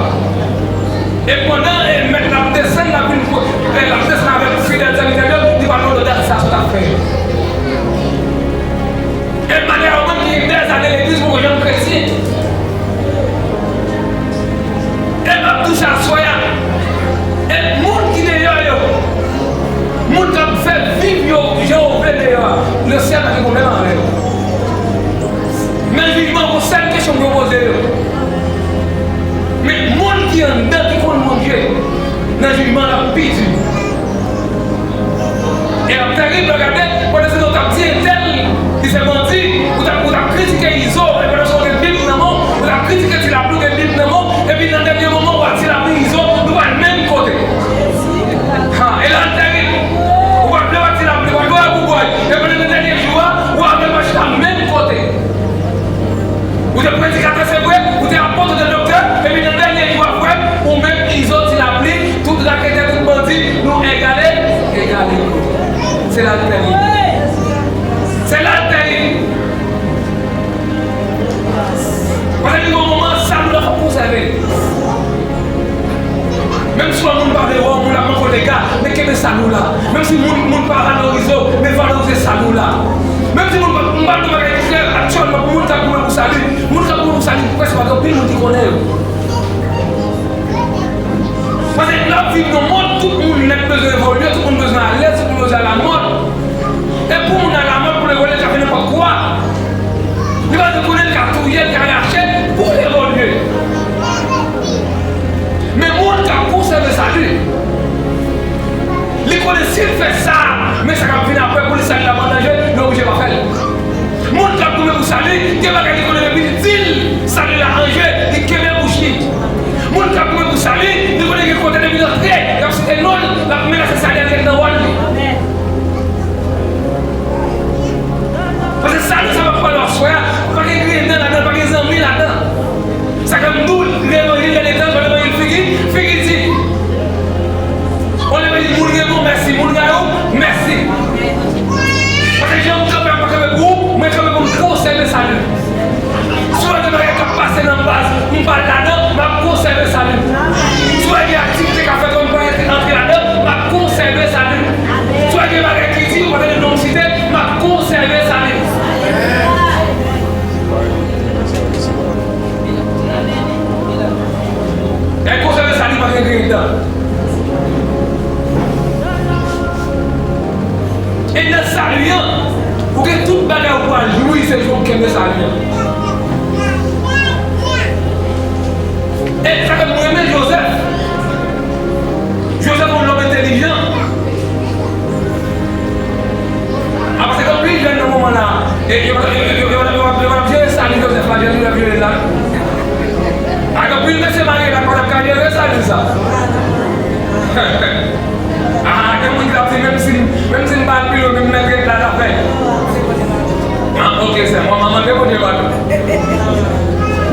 E pandan, e, mèt la ap desann, l ap vin, e, l ap desann avèk fidèl sèvitè l yo, li pral mande w dat sa sa w t ap fè. E malè a, ou menm ki gen dèzane legliz, ou poko janm kretyen. E m ap touche aswè a. E moun ki deyò yo, moun k ap fè viv yo jan yo vle deyò a, nan syèl pa gen pwoblèm avè yo. Nan jijman, gon sèl kesyon pou yo poze yo. Men moun ki anndan, ki konn Bondye, nan jijman l ap pi di. E l ap tèrib, lè w gade, pandan se tan w t ap di entèl, li se bandi, ou t ap, ou t ap E pandan nan dènye jou a, ou avè l pa chita menm kote. Ou te predikatè, se vre, ou te apot, ou te doktè, epi nan dènye jou a, frè m, ou menm, Izo, Ti Lapli, tout raketè, tout bandi, nou egale, egale. Se la l pèdi. Se la l pèdi. Paske li gen yon moman, salu la fòk konsève. Menm si yon moun pa vle wè w, moun ap manke w lega, men kenbe salu la. Menm si moun, moun pa valorize w, men valorize salu la. Menm si moun pa, m pa t yon bagay ki klè aktyèlman pou moun k ap goumen pou sali. Moun k ap goumen pou sali, prèske pa gen anpil moun ki konnen yo. Paske n ap viv nan yon mond, tout moun nèt bezwen evolye, tout moun bezwen alèz, tout moun bezwen alamòd. E pou moun alamòd, pou l evolye, l ka fè nenpòt kwa. Li pa te konnen l ka touye, l ka rache, pou l evolye. Men moun k ap konsève sali, li konnen si l fè sa, men sa k ap vin apre pou li, sali la an danje, li oblije pa fè l. Moun k ap goumen pou sali, gen bagay li konnen depi l di l sali la an je, li kenbe bouch li. Moun k ap goumen pou sali, li konnen gen kote depi l antre, y ap site non l, l ap menase sali a, li ret nan wòl li. Paske sali sa m ap pale w aswè a, pa gen griyen dan ladan l, pa gen zanmi ladan l. Sa k ap di w levanjil, gade tan, levanjil figi, figi di. On levanjil moun renmen w, mèsi, moun rayi w, mèsi. Paske jan m kanpe a pa kanpe pou ou, mwen kanpe pou m konsève sali. Si w wè gen bagay k ap pase nan baz, m pa ladan, m ap konsève sali. Si w wè gen aktivite k ap fèt, m pa antre ladan, m ap konsève sali. Si w wè gen bagay ki di, ou pa tande non m site, m ap konsève sali. Lè konsève sali pa gen griyen dan. E nan sali an, ou gen tout bagay ou pral jwi, se jou w kenbe sali an. E sa fè m renmen Jozèf. Jozèf yon lòm entèlijan. A, paske gen anpil jèn nan moman la, e, yo, yo, yo, yo, yo, yo, yo ap jere sali Jozèf la, Jezikri ap jere l la. A, gen anpil mesye marye la, pa t ap ka jere sali sa. A, gen moun ki t ap di, menm si, menm si m pa al pi lwen, men m mèt ret la, l ap fè. A, oke, sè, mwen, mwen mande Bondye padon.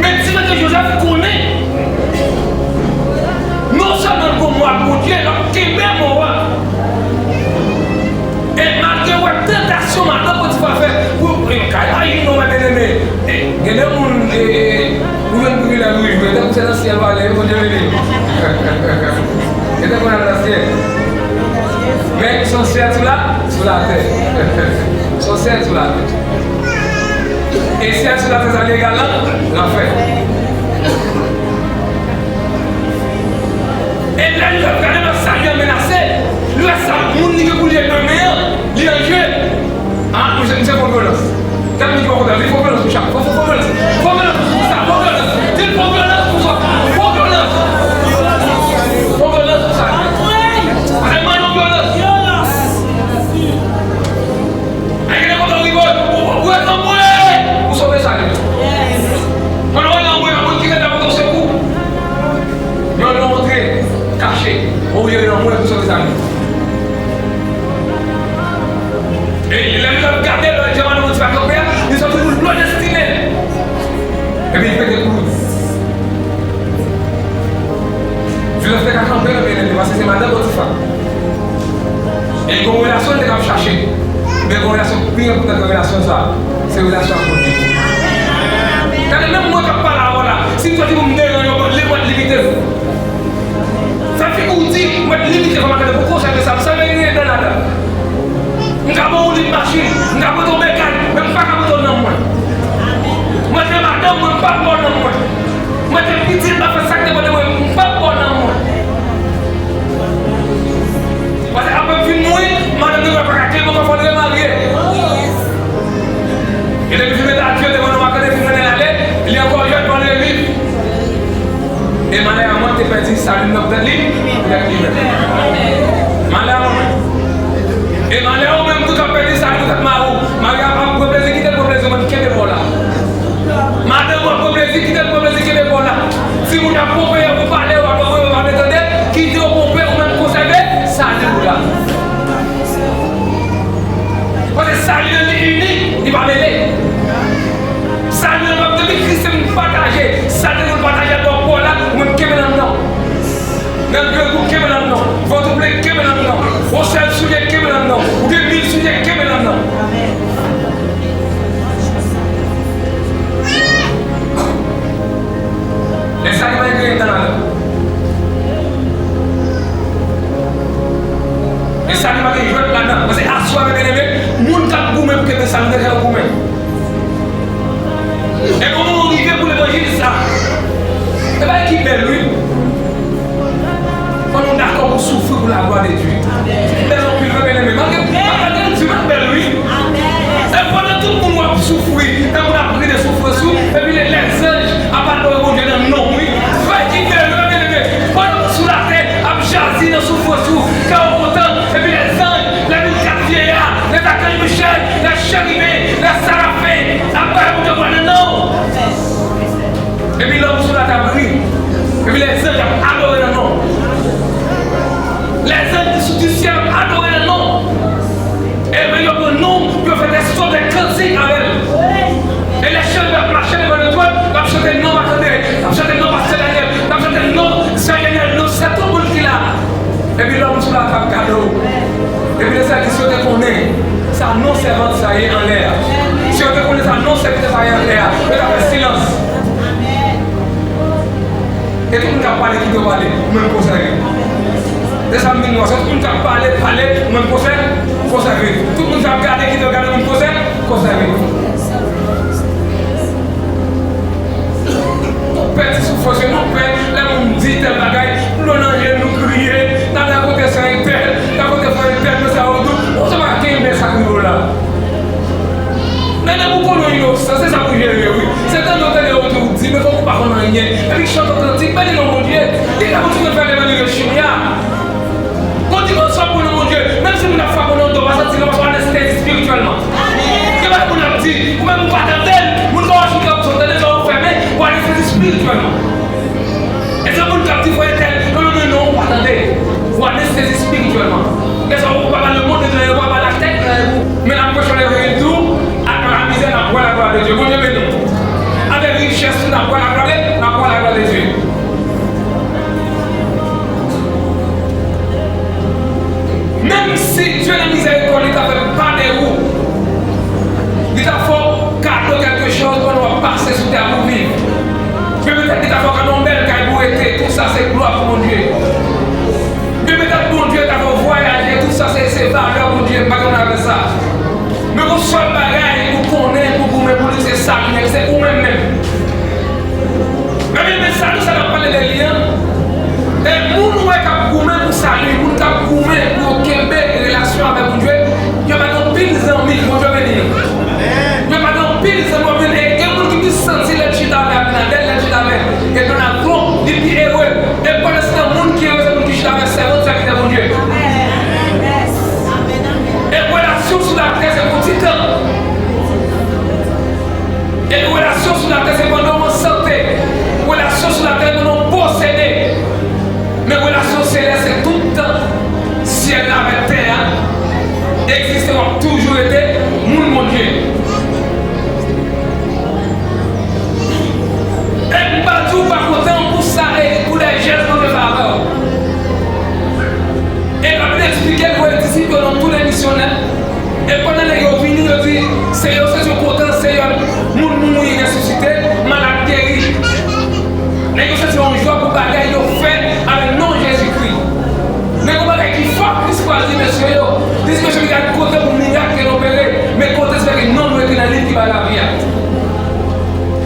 Men di mesye Jozèf konnen, non sèlman l gon mo ak Bondye, l ap kenbe mo a. E malgre w wè tantasyon madan Potifa fè pou, e, kay pa jwenn non, mwen byeneme. E, gen de moun, e, e, ou jwenn privilèj ou jwe, tankou se nan syèl w ale, Bondye beni. Gen de moun al nan syèl. Men, se yon syèl sou la, sou latè. Se yon syèl sou latè. E syèl sou latè sa li egal lan, lanfè. E lè li ap gade lòt sali an menase, lòt sa moun li gen pou li e demen an, li an je. A, misye, misye fò vyolans. Gad moun ki pa kontan, li fò vyolans pou chak. Fò, fò, fò vyolans. Fò vyolans pou sa, fò vyolans. Di l fò vyolans pou sa. Fò vyolans. Fò vyolans pou sa. Alè, mande yon vyolans. Ay, gen de kote w rive, ou, ou, ou ret anmwe, ou sove sali. Pandan w ret anmwe, gen moun ki ret la pote w sekou. Men w antre, kache, ou ret anmwe pou sove sali. E lè l ap gade, lè Jewova nan Potifa kanpe a, li sòti pou l blodestine. Epi li pete kouri. Jozèf te ka kanpe nan byeneme, paske se madan Potifa. E gon relasyon li te ka ap chache. Men gon relasyon pi enpòtan ke relasyon sa a, se relasyon ak Bondye. Gade, menm mwen k ap pale avè w la, si m sòti pou m deranje w, li mwen limite m. Sa figi w di, mwen limite kòm akadè pou konsève sa, m sanble gen dan ladan. M ka ba w lim machin, m ka prete w mekàn, men m pa ka prete w nanm mwen. Mwen gen madanm mwen, m pa ba w nanm mwen. Mwen gen pitit, m ap fè sa k depann de mwen, m pa ba w nanm mwen. Paske apre m fin mouri, madanm li pa ka kenbe ankò, fò l remarye. E depi fin mete adye devan non akadè, fin mennen l ale, li ankò jèn, fò l reviv. E malè a mwen ki te pèdi sali m nan poutèt li, poutèt li menm. Malè a mwen. E malè a ou menm tou k ap pèdi sali poutèt mari w. Mari a ap pran plezi, kite l pran plezi, mwen m kenbe pa w la. Madanm ou ap pran plezi, kite l pran plezi, kenbe pa w la. Timoun yo ap ponpe yo pou pale, yo ap ponpe, yo pa vle tande, kite yo ponpe, ou menm konsève sali w la. Paske Sali an li inik, li pa mele. Sali an p ap depi Kris te vin pataje, sa te pou l pataje ak bò pou w la, ou menm kenbe l anndan w. Nan grangou kenbe l anndan w, vant ou plen kenbe l anndan w, yon sèl soulye kenbe l anndan w, ou gen mil soulye kenbe l anndan w. Men sali pa gen griyen tan ladan. Men sali pa gen jwèt ladan. Paske aswè a, byeneme, moun k ap goumen pou kenbe sali, deja yo goumen. E gon moman rive pou levanjil sa. E bagay ki bèl, wi. Fò nou dakò pou soufri pou laglwa de Dye. Bèl anpil, wi, byeneme. Malgre, malgre di, men bèl, wi. E pandan tout moun w ap soufri, e moun ap ri de soufrans ou, epi lè, lèzanj ap adore Bondye nan non w, wi. Bagay ki bèl, wi, byeneme. Pandan ou sou latè, ap jazi nan soufrans ou, kè w kontan, epi lèzanj, lè vin kat vyeya, lèzakanj Michèl, lècheriben, lèsarafen, ap bay Bondye glwa nan non w. Epi lòm sou latè ap ri. Epi lèzanj ap adore nan non w. Lèzanj di syèl ap adore nan non w. Epi yo pran non w, yo fè dè son, dè kantik avè l. E lè cherubin ap mache devan letwòn, l ap chante non Makandèy, l ap chante non Pastè Daniel, l ap chante non Sè Daniel, non Sè tout moun ki la. Epi lòm sou latè ap gade w. Epi lè sa di si yo te konnen sa non sèvant sa ye anlè a. Si yo te konnen sa non sèvitè sa ye anlè a, yo t ap fè silans. E tout moun k ap pale kite w pale, ou menm konsève. Se sa m vin wè, se tout moun k ap pale, pale, ou menm konsève, konsève. Tout moun k ap gade kite w gade, ou menm konsève, konsève. Nou pè ti soufrans yo, nou pè lè moun di tèl bagay, dlo nan je n, nou kriye, n al rakonte sa entèl, rakonte sa entèl, men sa yo tou, ou sa pa kenbe sa ki dlo la. Men lè pou konnen w inosan, se sa pou jere, wi. Se tande w tande yo tou di, men fòk ou pa konn anyen. Epi chante kantik, beni non Bondye. Li ka kontinye fè levanjil de chimya. Gon dimansyon pou nou, Bondye, menm si moun ap frape w nan do, pa santi non, paske w anestezi espirityèlman. Gen bagay moun ap di, ou menm ou pa tande l, moun ka wè sou kè w, ou tande sa ou fèmen, ou anestezi espirityèlman. E se moun k ap di frè entèl, non, non, non, non, ou pa tande, ou anestezi espirityèlman. Lè sa ou pa ba lemonn anyen, ou pa ba latè anyen pou, men n ap preche levanjil tou, ak la mizè, n ap wè laglwa de Dye. Bondye beni w. Avèk richès tou, n ap wè laglwa de, n ap wè laglwa de Dye. Menm si Dye nan mizèrikòd li ta fè pa de ou, li ta fè w kado kèlke chòz pandan w ap pase sou tè a pou w viv. Dye petèt li ta fè w kado yon bèl kay pou w rete, tout sa se glwa pou Bondye. Dye petèt Bondye ta fè w vwayaje, tout sa se, se valè Bondye, m pa gen pwoblèm avèk sa. Men gon sèl bagay ou konnen pou goumen pou li, se sa li menm, se ou menm menm. Ebyen, men sa nou sa n ap pale de li an. E moun ou wè k ap goumen pou sali, moun k ap goumen pou yo kenbe relasyon avèk Bondye, yo pa gen anpil zanmi, Bondye beni yo. Yo pa gen anpil zanmi, w ap jwenn, e gen moun ki plis santi lè l chita avè Abinadèl, lè l chita avè, e Donald Trump, li pi ere. E pandanstan, moun ki ere, se moun ki chita avè sèvant, sèvitè Bondye. E relasyon sou latè, se pou ti tan. E relasyon sou latè se pandan w an sante. Relasyon sou latè se pandan w posede. Men relasyon selès se tout tan syèl la avèk tè a egziste, w ap toujou rete moun Bondye. E m pa di w pa kontan pou sa e pou lè jès Bondye fè avè w. E l ap eksplike l voye disip yo nan tout lè misyonè. E pandan nèg yo vini, yo di, Seyè, yo santi yo kontan, Seyè, moun mouri resisite, malad geri. Nèg yo santi yon jwa pou bagay yo fè avèk non Jezikri. Men gon bagay ki fò Kris pral di mesye yo. Li di mesye yo, gade kote pou mirak ke n opere, men kote se ke non nou ekri nan liv ki bay lavi a.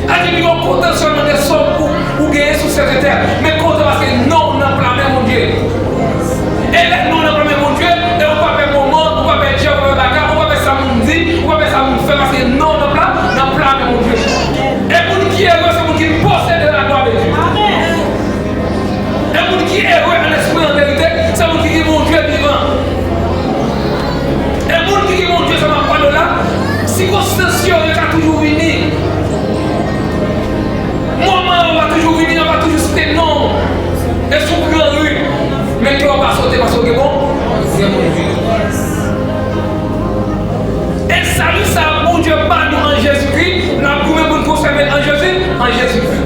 Sa vle di pi kontan sèlman de sa ou, ou genyen sou syèl sou tè, men kontan paske non w nan pla men Bondye. E lè non w nan pla men Bondye, e ou pa pè moman, ou pa pè djab, ou pa pè baka, ou pa pè sa moun di, ou pa pè sa moun fè, paske non w nan pla, nan pla men Bondye. E moun ki ere, se moun ki posede laglwa de Dye. E moun ki ere an lespri, an verite, se moun ki gen Bondye vivan. E moun ki gen Bondye, sa m ap pale w la, sikonstans yo, yo ka toujou vini. Moman yo va toujou vini, yo va toujou site non w. E si w pran ri, men kè w pa sote paske w gen bon, gen Bondye. E Sali sa Bondye ba nou an Jezikri, n ap goumen pou n konsève l an Jezi, an Jezikri.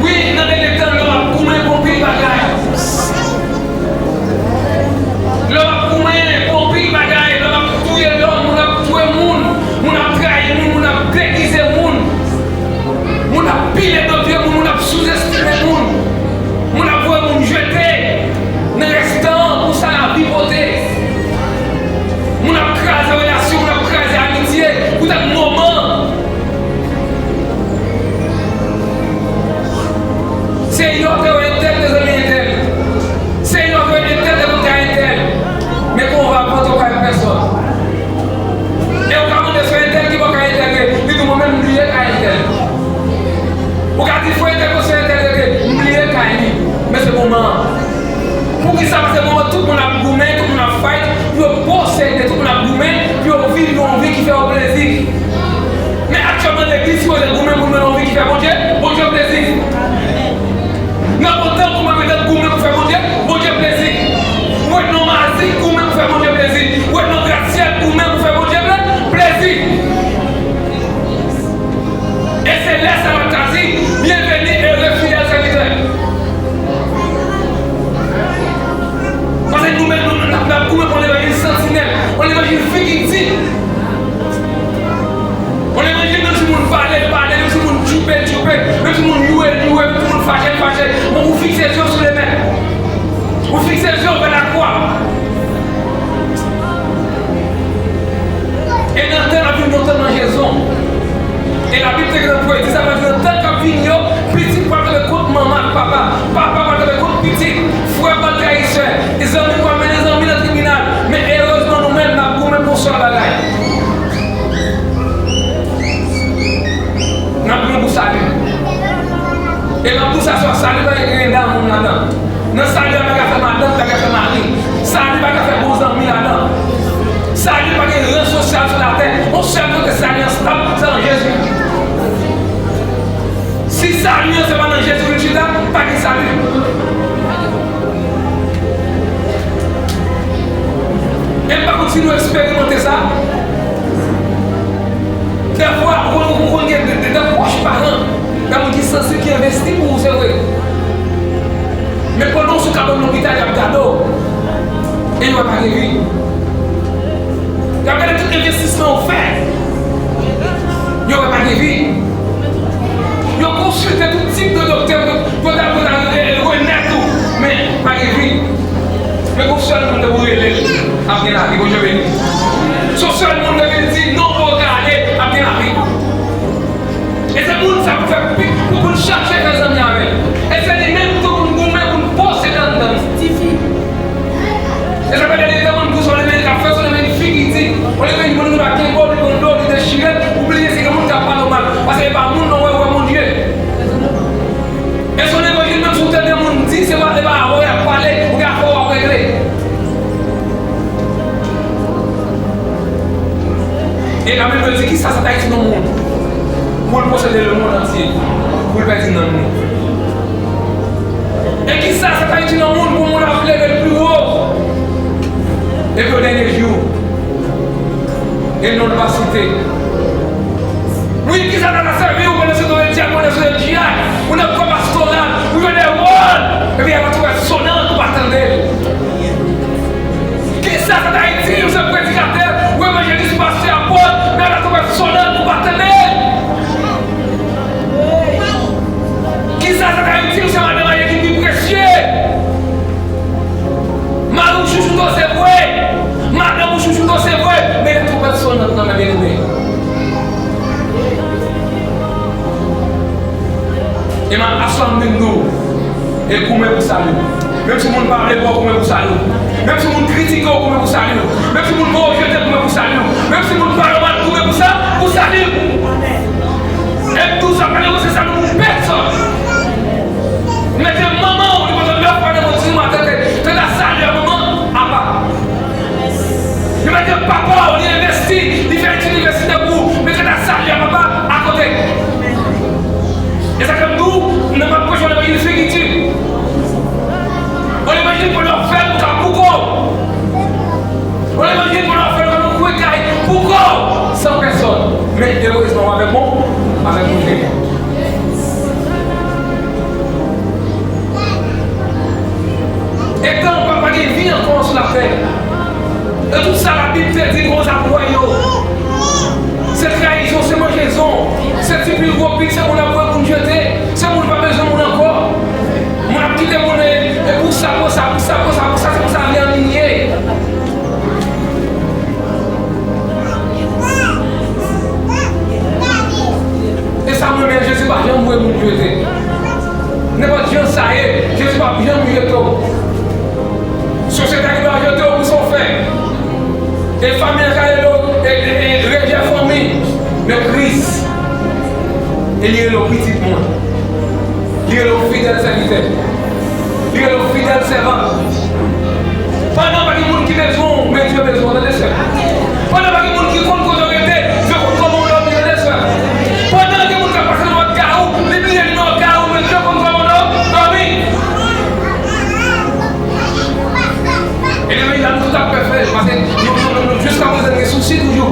Wi, nan dènye tan, lè w ap goumen pou anpil bagay. Lè w ap goumen pou anpil bagay, lè w ap touye lòm, moun ap touye moun, moun ap trayi moun, moun ap degize moun, moun ap pile dòt moun, moun ap souzestime moun, moun ap voye moun jete nan restan pou sa lavi pote. Moun ap kraze relasyon, moun ap kraze amitye poutèt moman. Se yo te wè entèl te zanmi entèl. Se yo te wè entèl te konn kay entèl. Men kon w va pran tou kay pèsòn. E ou ka mande se entèl ki bò kay entèl ye. Li di mwen menm m bliye kay entèl. Ou ka di frè entèl, sè entèl rete, m bliye kay li. Men se moman an. Poukisa? Paske moman tout moun ap goumen, tout moun ap fight, pou yo posede, tout moun ap goumen, pou yo viv yon vi ki fè yo plezi. Men aktyèlman, legliz sipoze goumen pou l mennen yon vi ki fè Bondye, Bondye plezi. Nan kontan goumen, mete goumen pou fè Bondye, Bondye plezi. Wetnè Mazi goumen pou fè Bondye plezi. Wetnè Grasyèl goumen pou fè Bondye ple-, plezi. E se lè sa l ap ka di, byenveni, ere, fidèl sèvitè. Paske nou menm, nou, n ap, n ap goumen pou yon levanjil sansinèl, yon levanjil figi di. Yon levanjil, menm si moun pale, l pale, menm si moun tchoupe, l tchoupe, menm si moun youre, l youre, menm si moun fache, l fache, men ou fikse zye w sou Lemèt. Ou fikse zye w vè lakwa. E nan tan, n ap vin nan tan manjezon. E Labib te gentan predi sa, pral di nan tan k ap vini yo, pitit pral tonbe kont manman ak papa, papa pral tonbe kont pitit, frè pral trayi sè, e zanmi pral mennen zanmi nan tribinal. Men erezman, nou menm, n ap goumen pou yon sèl bagay. N ap goumen pou sali. E m ap di w sa, sa, sali pa gen grenn moun ladan. Nan sali a, pa ka fè madanm, pa ka fè mari. Sali pa ka fè bon zanmi ladan. Sali pa gen ran sosyal sou latè. Yon sèl kote sali an stab, se nan Jezi. Si sali an se pa nan Jezi vin chita, pa gen sali. E m pa konn si nou eksperimante sa. Dèfwa, ou konn, ou konn gen de, de, de pwòch paran, de moun ki sansib, ki envesti pou ou, se vre. Men pandan w sou kabann lopital, y ap gade w. E yo wè pa gen vi. Y ap gade tout envestisman ou fè. Yo wè pa gen vi. Yo konsilte tout tip de doktè pou, pou ta, pou ta re-, remèt ou. Men, pa gen vi. Men gon sèl moun te pou rele l, ap gen lavi, Bondye beni. Se yon sèl moun te vin di, non, bon, ka ale, ap gen lavi. E se moun sa pou fè pi, pou, pou n chache fè zanmi avè l. E se li menm tou pou n goumen, pou n posede anndan l. E sa fè lè l te moun pou se yon levanjil k ap fè, se yon levanjil figi di, yon levanjil moun ki pa kenbe w, li pran do, li dechire l, ou bliye se gen moun k ap pale w mal. Paske e pa moun non, wè, wè Bondye. E se yon levanjil, menm si w tande moun di, se pa, se pa avè w y ap pale, ou gen afè w ap regle. E Labib di, kisa sa ta itil yon moun pou l posede lemonn antye, pou l pèdi nanm li? E kisa sa ta itil yon moun pou moun ap leve l pi wo? Epi o dènye jou, e non l pa site. Wi, kisa sa ta sèvi w pandan se w te dyakon, pandan se w te dyakon, ou nan kò pastoral, ou jwe de wòl, epi y ap twonpe sonan, ou pa tande l? Kisa sa ta itil w se predikatè, ou evanjelis, pastè, apot, men y ap twonpe sonan, ou pa tande l? Kisa sa ta itil w se madan marye ki pi presye? Mari w chouchoute w, se vre. Madanm ou chouchoute w, se vre. Men gen twonpèt sonant nan men byeneme. E m ap aswè m vin di w, e goumen pou sali w. Menm si moun pa vle wè w, goumen pou sali w. Menm si moun kritike w, goumen pou sali w. Menm si moun voye w jete, goumen pou sali w. Menm si moun pale w mal, goumen pou sa, pou sali w. E m di w sa, pa negosye sali w pou pèsòn. Mete manman w, li pote lè fwa nan mwen di mwen tande, tande a sali a manman, apa. Li mete papa w, li envesti, li fè etid inivèsitè pou ou, men tande a sali a papa, akote. E sa fè m di w, nan m ap preche yon levanjil figi di. Evanjil, pou nou fè l, nou kouye kay pou kò w, san pèsòn. Men erezman, w avèk bon, avèk Bondye. Etan pa, pa gen vi ankò sou latè. E tout sa Labib te di nou, sa pou wè yo. Se trayizon, se manjezon, se ti pil gwo pil, se moun ap voye moun jete, se moun pa bezwen moun ankò. Moun ap kite moun, e, e pou sa, pou sa, pou sa, pou sa, pou sa, se konsa vi an li ye. E sa mwen menm, Jezi pa janm voye moun jete. Nenpòt jan sa ye, Jezi p ap janm jete w. Sosyete a gen dwa jete w pou sa w fè. E fanmi an ka rele w, e, e, e, rejè fanmi. Men Kris, e li rele w pitit mwen. Li rele w fidèl sèvitè. Li rele w fidèl sèvant. Pandan pa gen moun ki bezwen w, men Dye bezwen w, tande sè. Pandan pa gen moun ki konn kote w rete, Dye konn kòman w dòmi, tande sè. Pandan gen moun k ap pase nan lòt kay ou, li bliye nimewo kay ou, men Dye konn kòman w dò-, dòmi. E legliz la, nou tout ap pè fè l, paske nou, nou, nou, nou, jiskaprezan, gen sousi toujou.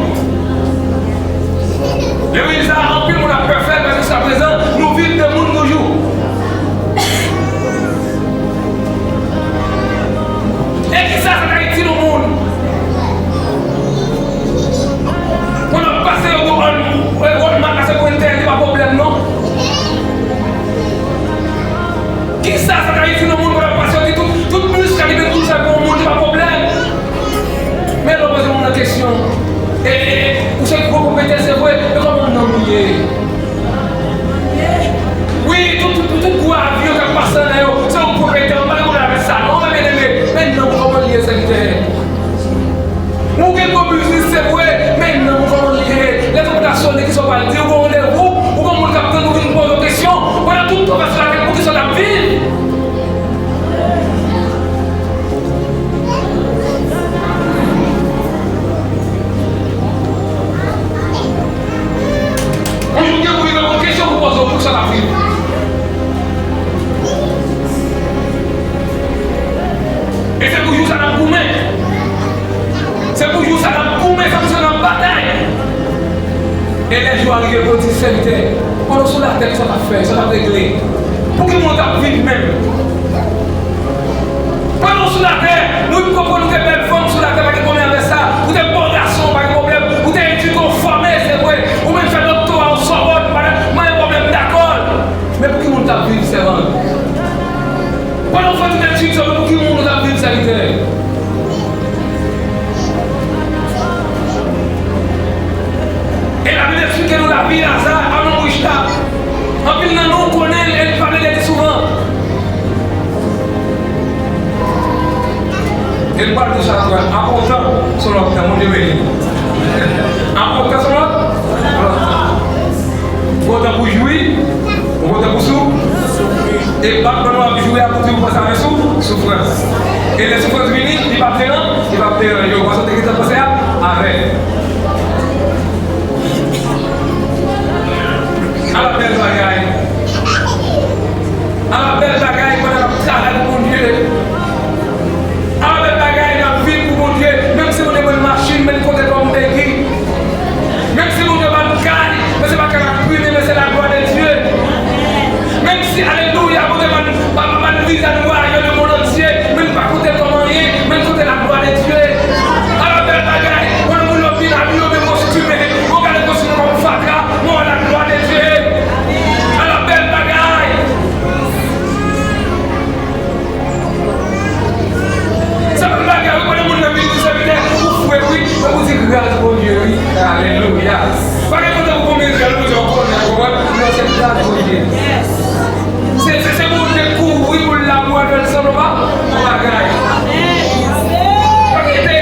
Legliz la, anpil moun ap pè fè l, paske jiskaprezan, nou viv de moun toujou. E kisa sa ta itil yon moun? Pou n ap pase yo pou Wal-, Walmart la, se pou entèdi, pa pwoblèm, non. Kisa sa ta itil yon moun pou l ap pase yo, di tout, tout bus ka li vin tou sa pou yon moun, se pa pwoblèm. Men lè w poze moun nan kesyon, e, e, e, ou se gwo pwopriyetè, se vre, men kòman nanm ou ye? Wi, tout, tout, tout, tout gwo avyon k ap pase anlè yo, se ou k pwopriyetè, ou pa gen pwoblèm avèk sa, non, men byeneme, men nanm ou kòman l ye, sèvitè? Ou gen gwo biznis, se vre, men nanm ou kòman li ye? Lè twonpèt la sone, kisa w pral di? Ou gen randevou, ou gen moun k ap tann ou vin poze w kesyon, pandan tout tan w fè sou latè, poukisa w t ap viv? Yon jou gen pou rive, yon kesyon pou poze w, poukisa w t ap viv? E se pou jou sa n ap goumen. Se pou jou sa n ap goumen, se pou sa n ap batay. E lè jou a rive, pou yo di, sèvitè, pandan w sou latè, kisa w t ap fè, sa w t ap regle? Pou ki moun w t ap viv menm? Pandan w sou latè, nou konprann ou te bèl fanm sou latè, pa gen pwoblèm avèk sa. Ou te bon gason, pa gen pwoblèm. Ou te edike, w fòme, se vre. Ou menm fè doktora, w Sòbòn, pa gen pwoblèm, dakò. Men pou ki moun w t ap viv, sèvant? Pandan w fè tout etid sa yo, pou ki moun ou t ap viv, sèvitè? E Labib eksplike nou lavi Laza, a yon richtap. Anpil nan nou konnen l e n pale de li souvan. E n pral di sa ankò, apre yon tan, se yon lòt tan, Bondye beni. Apre yon tan, se yon lòt, lòt tan. Gon tan pou jwi, gon tan pou sou. E batman nou ap jwi a pou toujou panse avèk sou, soufrans. E lè soufrans vini, li p ap deran-, li p ap deranje w. Paske w te gentan panse a, avè l. Ala bèl bagay! Ala bèl bagay pandan n ap travay pou Bondye! Ala bèl bagay n ap viv pou Bondye, menm si Bondye ban n machin, men n konte kòm begi. Menm si Bondye ban n kay, men se pa kay la k prime, men se la gloire de Dieu. Menm si, alelouya, Bondye ban n, ban, ban n viza nou vwayaje lemonn antye, men n pa konte l kòm anyen, men n konte la gloire de Dieu. Ala bèl bagay, pandan moun yo byen abiye, yo byen kostime, yo gade kostime kòm fatra, men la gloire de Dieu. Ala bèl bagay. Sa pa bagay, wi, pandan moun nan vin di sèvitè, ou fre, wi, men ou di gras Bondye, wi. Alelouya. Pa gen kote pou konbyen zèl, Bondye, ou konnen, ou konprann? Non, se gras Bondye. Se, se, se Bondye kouvri pou l la pou wè fè l sanble pa, pa bagay. Pa gen te,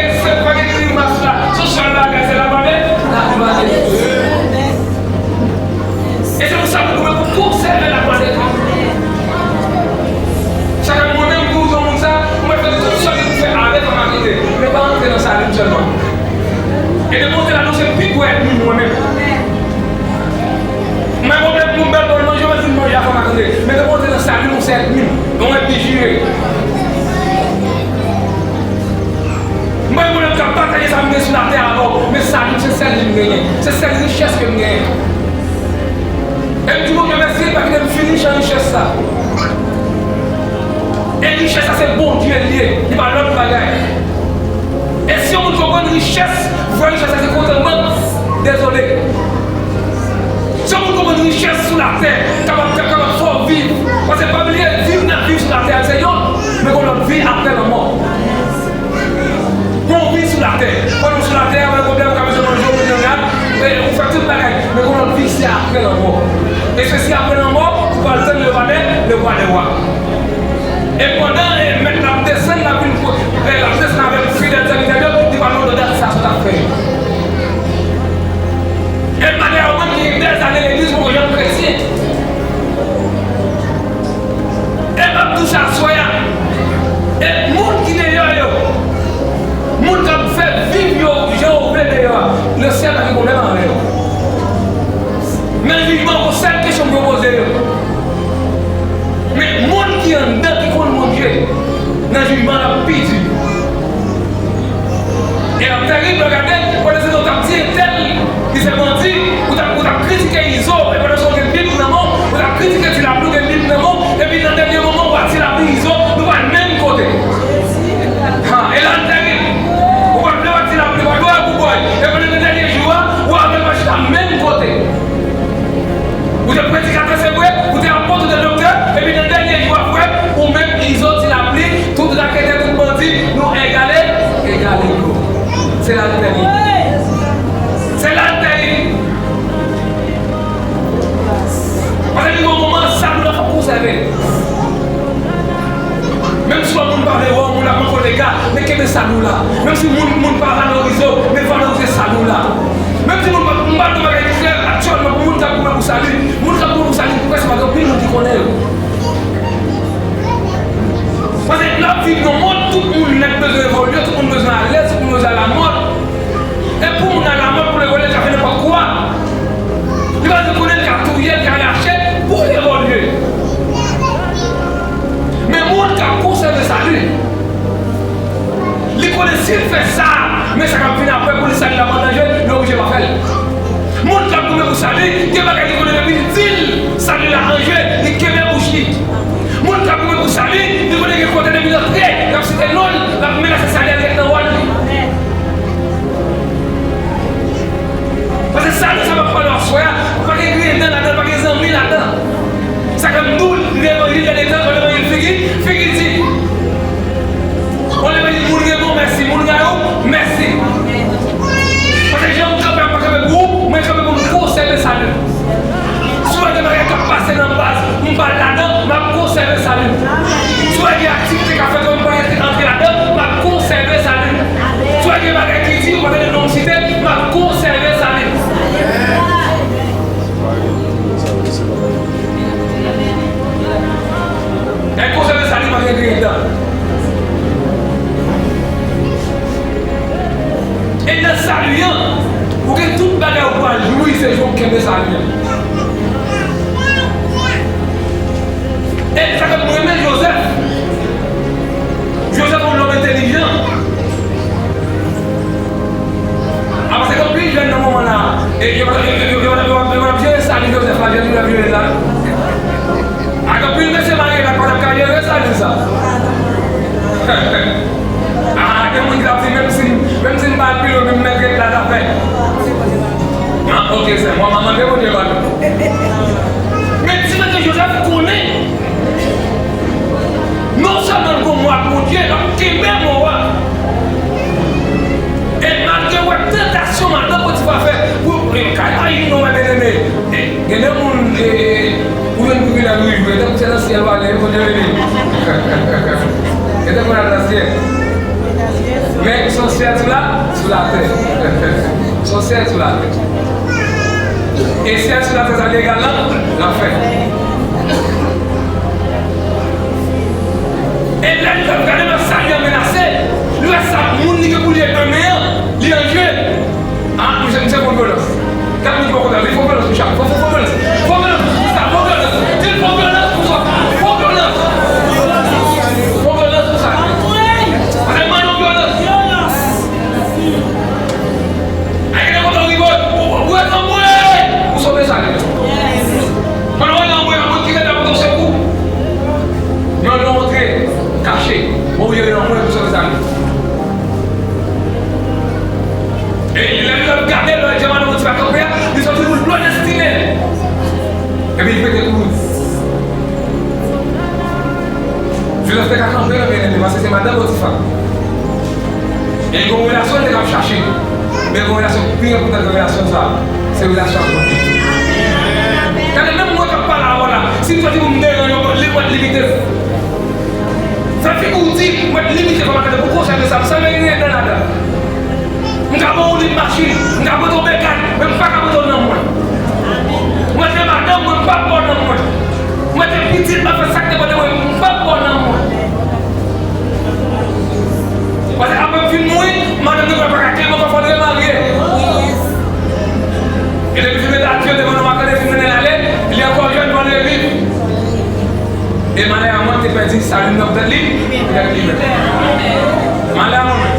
pa gen grimas la, se sèl bagay, se la pa men, la pa men. E se pou sa pou nou, pou konsève laglwa de Dye. Chak ane, mwen menm, tou, jan moun sa, mwen fè tout sa li pou fè avè l, fò m akonte. Men pa antre nan sali m sèlman. E depi w te la, nou se pi gwo ènmi m, mwen menm. Mwen, pwoblèm pou m bèl bòl manje, mwen fin manje a, fò m akonte. Men depi w te nan sali m, ou se ènmi m. Yon ènmi jire. Mwen, mwen menm k ap bataye Sa m gen sou latè avè w, men sali m se sèl li m genyen. Se sèl richès ke m genyen. E m di Bondye mèsi, li pa kite m fini chan richès sa. E richès sa se Bondye l ye, li pa lòt bagay. E si yon moun konprann richès, vrè richès sa se kont an bank, dezole. Si yon moun konprann richès sou latè, kapab, kapab fè w viv. Paske pa bliye, vi n ap viv sou latè a se yonn, men gon lòt vi apre lanmò. Gon vi sou latè. Pandan w sou latè a, w gen pwoblèm, w ka bezwen manje, w bezwen rad, e, ou fè tout bagay. Men gon lòt vi, se apre lanmò. E se si apre lanmò, ou pral tann le rwa dè, le rwa dè rwa. E pandan, e, mèt la ap desann, l ap vin, e, l ap desann avèk fidèl sèvitè l yo, li pral mande w dat sa sou t ap fè. E m pa gen yon moun ki gen dèzane legliz poko janm kretyen. E m ap di w sa aswè a. E moun ki deyò yo, moun k ap fè viv yo jan yo vle deyò a, nan syèl la gen pwoblèm avè yo. Nan jijman, gon sèl kesyon pou yo poze yo. Men moun ki anndan, ki konn Bondye, nan jijman l ap pi di. E l ap tèrib, lè w gade, pandan se tan w t ap di entèl, li se bandi, ou t ap, ou t ap kritike Izo, e pandan se tan w gen Bib nan men w, ou t ap kritike Ti Lapli, ou gen Bib nan men w, epi nan dènye moman, ou a Ti Lapli, Izo, nou pral menm kote. Ha, e la l tèrib. Ou pa vle wè Ti Lapli, ou pa vle wè Bouboy, e pandan nan dènye jou a, ou avè l pa chita menm kote. Ou te predikatè, se vre, ou te apot, ou te doktè, epi nan dènye jou a, frè, ou menm Izo, Ti Lapli, tout raketè, tout bandi, nou egale, egale yo. Se la l tèrib. Se la l tèrib. Paske li gen yon moman, sali w la fòk konsève. Menm si yon moun pa vle wè w, moun ap manke w lega, men kenbe sali w la. Menm si moun, moun pa valorize w, men valorize sali w la. Menm si moun pa, m pral di yon bagay ki klè aktyèlman pou moun k ap goumen pou sali. Moun k ap goumen pou sali, prèske pa gen anpil moun ki konnen yo. Paske n ap viv nan yon mond, tout moun nèt bezwen evolye, tout moun bezwen alèz, tout moun bezwen alamòd. E pou moun alamòd, pou l evolye, l ka fè nenpòt kwa. Li pa bezwen konnen l ka touye, l ka rache, pou l evolye. Men moun k ap konsève sali, li konnen si l fè sa, men sa k ap vin apre pou li, sali l ap an danje, li oblije pa fè l. Moun k ap goumen pou sali, gen bagay li konnen depi l di l, sali l la an je, li kenbe bouch li. Moun k ap goumen pou sali, li konnen gen kote depi l antre, y ap site non l, l ap menase sali a dirèk nan wòl li. Paske sali sa m ap pale w aswè a, pa gen griyen dan ladan l, pa gen zanmi ladan l. Sa k ap di w levanjil, gen de tan, levanjil figi, figi di. Yon levanjil moun renmen w, mèsi, moun rayi w, mèsi. Paske jan m kanpe a pa kanpe pou ou, mwen kanpe pou m konsève sali m. Si w wè gen bagay k ap pase nan baz, m pa ladan, m ap konsève sali m. Si w wè gen aktivite k ap fèt, m pa antre ladan, m ap konsève sali m. Si w wè gen bagay ki di, ou pa tande non m site, m ap konsève sali m. Èske w sèvi sali malgre griyen dan? E nan sali an, ou gen tout bagay ou pral jwi, se jou w kenbe sali an. E sa fè m renmen Jozèf. Jozèf yon nonm entèlijan. A, paske gen anpil jèn nan moman la, e yo, yo, yo, yo, yo, yo ap jere sali Jozèf la, Jozèf ap jere la. A, gen anpil mesye marye la, pa t ap ka jere sali sa. A, gen moun ki t ap di, menm si, menm si m pa al pi lwen, menm mèt règ la t ap fè. A, oke, sè, mwen, mwen mande Bondye padon. Men, ti mesye Jozèf konnen. Non sèlman l gon mo ak Bondye, l ap kenbe mo a. E malgre w wè tantasyon madan Potifa fè pou, e, kay pa yon non, mwen byeneme. E, gen de moun, e, e, ou jwenn privilèj ou jwe, tankou se nan syèl w ale, Bondye beni. E tankou w al nan syèl. Men, se yon syèl sou la, sou latè. Se yon syèl sou latè. E syèl sou latè sa legal la, l ap fè. E lè li t ap gade nan sali an menase, li wè sa moun li gen pou li enmen an, li an je. A, misye, misye fè yon vyolans. Gad moun ki bò kote l, li fè yon vyolans pou chak. Fè, fè, fè yon vyolans. Fè yon vyolans pou sa, fè yon vyolans. Di l fè yon vyolans pou sa. Fè yon vyolans. Fè yon vyolans pou sa. Paske mande yon vyolans. Nan mwen pou sove zam li. E lè l ap gade, lè Jan Madan Potifè kanpe a, li soti pou l dlo destine l. Epi li pete kouri. Jozèf te ka kanpe, non, byeneme, paske se madan Potifè. E gen yon relasyon li te ka ap chache. Men gen yon relasyon pi enpòtan ke relasyon sa a. Se relasyon ak Bondye. Gade, menm mwen k ap pale avè w la, si m soti pou m deranje yon moun, li pral limite m. Fè figi w di, mwen limite kòman gade pou konsèy de sa, m sanble gen dan ladan. M ka ba w lim machin, m ka prete w bekàn, men m pa ka prete w nanm mwen. Mwen se madanm mwen, m p ap ba w nanm mwen. Mwen se pitit, m ap fè sa k depann de mwen, m p ap ba w nanm mwen. Paske apre m fin mouri, madanm mwen pa ka kenbe ankò, fò n remarye. E depi fin mete Dye devan non, m ap tande fin mennen l ale, li ankò jèn, fò n reviv. E malè a mwen ki te pèdi sali m nan poutèt li, poutèt li menm. Malè a mwen menm.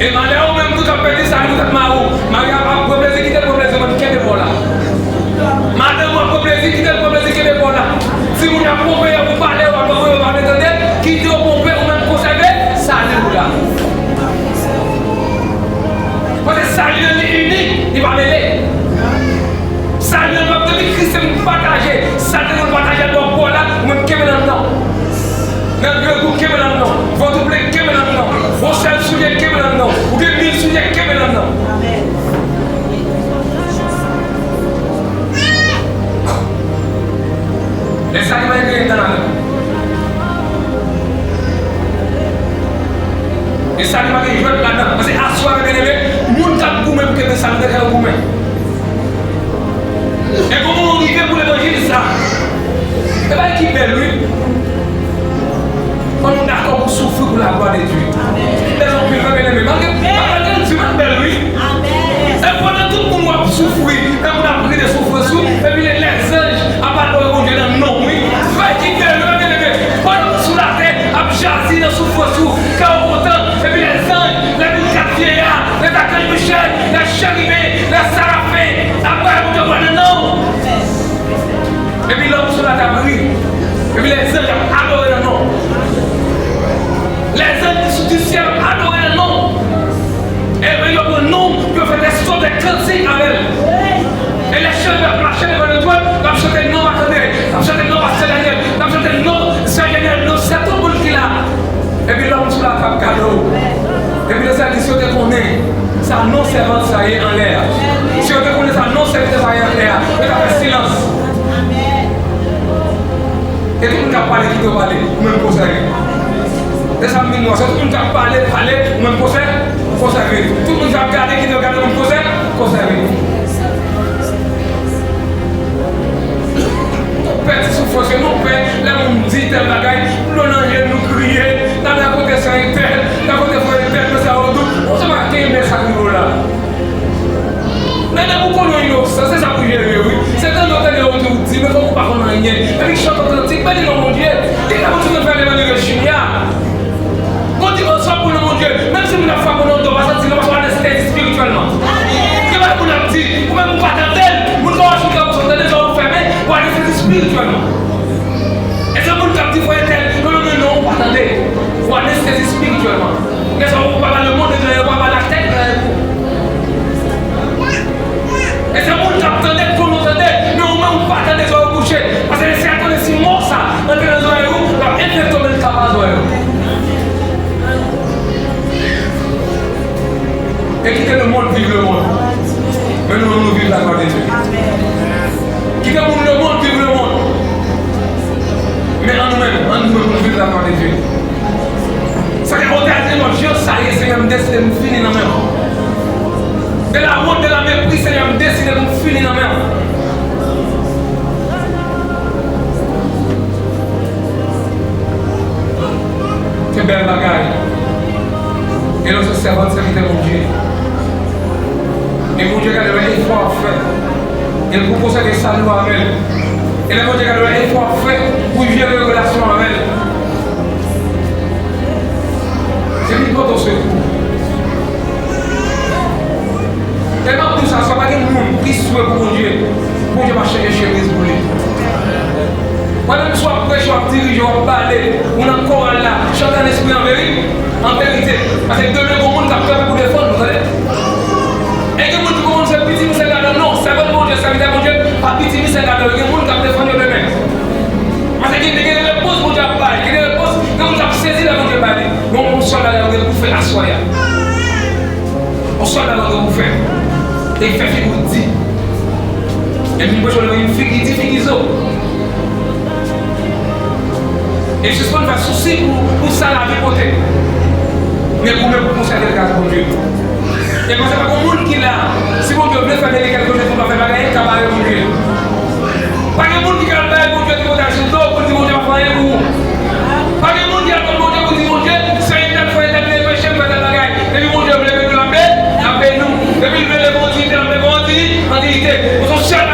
E malè ou menm tou k ap pèdi sali poutèt mari w. Mari a ap pran plezi, kite l pran plezi, mwen kenbe pa w la. Madanm ou ap pran plezi, kite l pran plezi, kenbe pa w la. Timoun yo ap ponpe yo pou pale, yo ap ponpe yo pa vle tande, kite yo ponpe, ou menm konsève sali w la. Paske sali an li inik, li pa mele. Sali an p ap depi Kris se moun pataje. Sa te moun pataje ak bò pou la, mwen kenbe nan non. Nan grangou kenbe nan non. Vòtouple kenbe nan non. Yon sèl soulye kenbe nan non. Ou gen mil soulye kenbe nan non. E sa ki pa gen dan ladan. E sa ki pa gen jwèt ladan. Paske aswè a, byeneme, moun k ap goumen pou kenbe sa, nou deja yo goumen. E kòman w rive pou levanjil sa? E bagay ki bèl, wi. Fò nou dakò pou soufri pou laglwa de Dye. Bèl anpil, wi, byeneme. Malgre, malgre l di, men bèl, wi. E pandan tout moun w ap soufri, e moun ap ri de soufrans ou, epi lè, lèzanj ap adore Bondye nan non w, wi. Bagay ki bèl, wi, byeneme. Pandan w sou latè, ap jazi nan soufrans ou, kè w kontan, epi lèzanj, lè moun kat vyeya, lè zakanj Michèl, lè cheriben, lè sarafen, ap bay Bondye glwa nan non w. Epi lòm sou latè ap ri. Epi lèzanj ap adore nan non w. Lèzanj ki sou di syèl ap adore nan non w. Epi yo pran non w, yo fè dè son, dè kantik avè l. E lè cherubin ap mache devan lotwòn, l ap chante non Marc André, l ap chante non Pastè Daniel, l ap chante non Sè Daniel, non Sè tout moun ki la. Epi lòm sou latè ap gade w. Epi Lesenyè di, si yo te konnen sa non sèvant sa ye anlè a, si yo te konnen sa non sèvitè sa ye anlè a, yo ta fè silans. E tout moun k ap pale, kite yo pale, ou menm konsève. E sa m vin wè, se tout moun k ap pale, pale, ou menm konsève, konsève. Tout moun k ap gade, kite yo gade, ou menm konsève, konsève. Nou pèdi soufrans yo, nou pè lè moun di tèl bagay, dlo nan je n, nou kriye, n al rakonte sè entèl, rakonte frè entèl, mesye a vodou, ou sa pa kenbe sa ki vo la. Men depi w konnen w inosan, se sa pou jere, wi. Se tande w tande yo di, w di, men kòm ou pa konn anyen. Epi chante kantik, beni non Bondye. Li ka kontinye fè levanjil de Jimmy a. Gon dimansyon pou non Bondye. Menm si moun ap frape w nan do, pa santi non, paske w anestezi espirityèlman. Gen bagay moun ap di, ou menm ou pa tande l. Moun ka wè sou kè w, ou tande zòrèy ou fèmen, ou anestezi espirityèlman. E se moun k ap di frè entèl, non, non, non, non, ou pa tande. Ou anestezi espirityèlman. Lè sa ou pa ba lemonn anyen, ou pa ba latè anyen pou. E se moun k ap tande, k konnen w tande, men ou menm ou pa tande, zòrèy ou bouche. Paske Lesenyè konnen si mo sa antre nan zòrèy ou, l ap enfekte w, men l ka pa zòrèy ou. E kite lemonn viv lemonn. Men nou menm nou viv laglwa de Dye. Kite moun lemonn viv lemonn. Men an nou menm, an nou menm nou viv laglwa de Dye. Sa ke otè a di, non, jan sa ye, Senyè, m deside m fini nan men w. De la wont, de la mepri, Senyè, m deside pou m fini nan men w. Se bèl bagay. E lè w se sèvant, sèvitè Bondye. E Bondye gade lè efò w ap fè. E pou konsève sali w avè l. E lè Bondye gade lè efò w ap fè pou jere relasyon avè l. Se li ki pote w sekou. E m ap di w sa, sa pa gen moun ki swe pou Bondye. Bondye pa chanje chemiz pou li. Pandan misye ap w ap dirije, w ap pale, ou nan koral la, chante an lespri, an veri-, an verite. Paske demen, gen moun k ap kanpe pou defann nou, tande. E gen moun ki konn se pitit misye gadò, non, sèvant Bondye, sèvitè Bondye, pa pitit misye gadò, gen moun k ap defann yo demen. Paske gen, gen repons Bondye ap bay, gen repons, gen moun k ap sezi lè Bondye bay li. Bon, yon sèl bagay ou gen pou fè aswè a. Yon sèl bagay ou gen pou fè. E fè figi w di. Epi m bezwen leve yon figi di, figi zo. E sispann fè sousi pou, pou sa lavi pote. Men goumen pou konsève gras Bondye. E panse pa gen moun ki la, si Bondye vle fè de li kèlke chòz, ou pa fè bagay, ka bare Bondye. Pa gen moun ki ka al bay Bondye tripotay sou do pou l di Bondye pa fè anyen pou ou. Pa gen moun ki al bat Bondye pou di Bondye, se entèl fè entèl vin peche, m fè tèl bagay. Depi Bondye vle beni w, l ap beni, l ap beni w. Depi l vle leve w an diyite, l ap leve w an diyi-, an diyite. Ou se yon sèl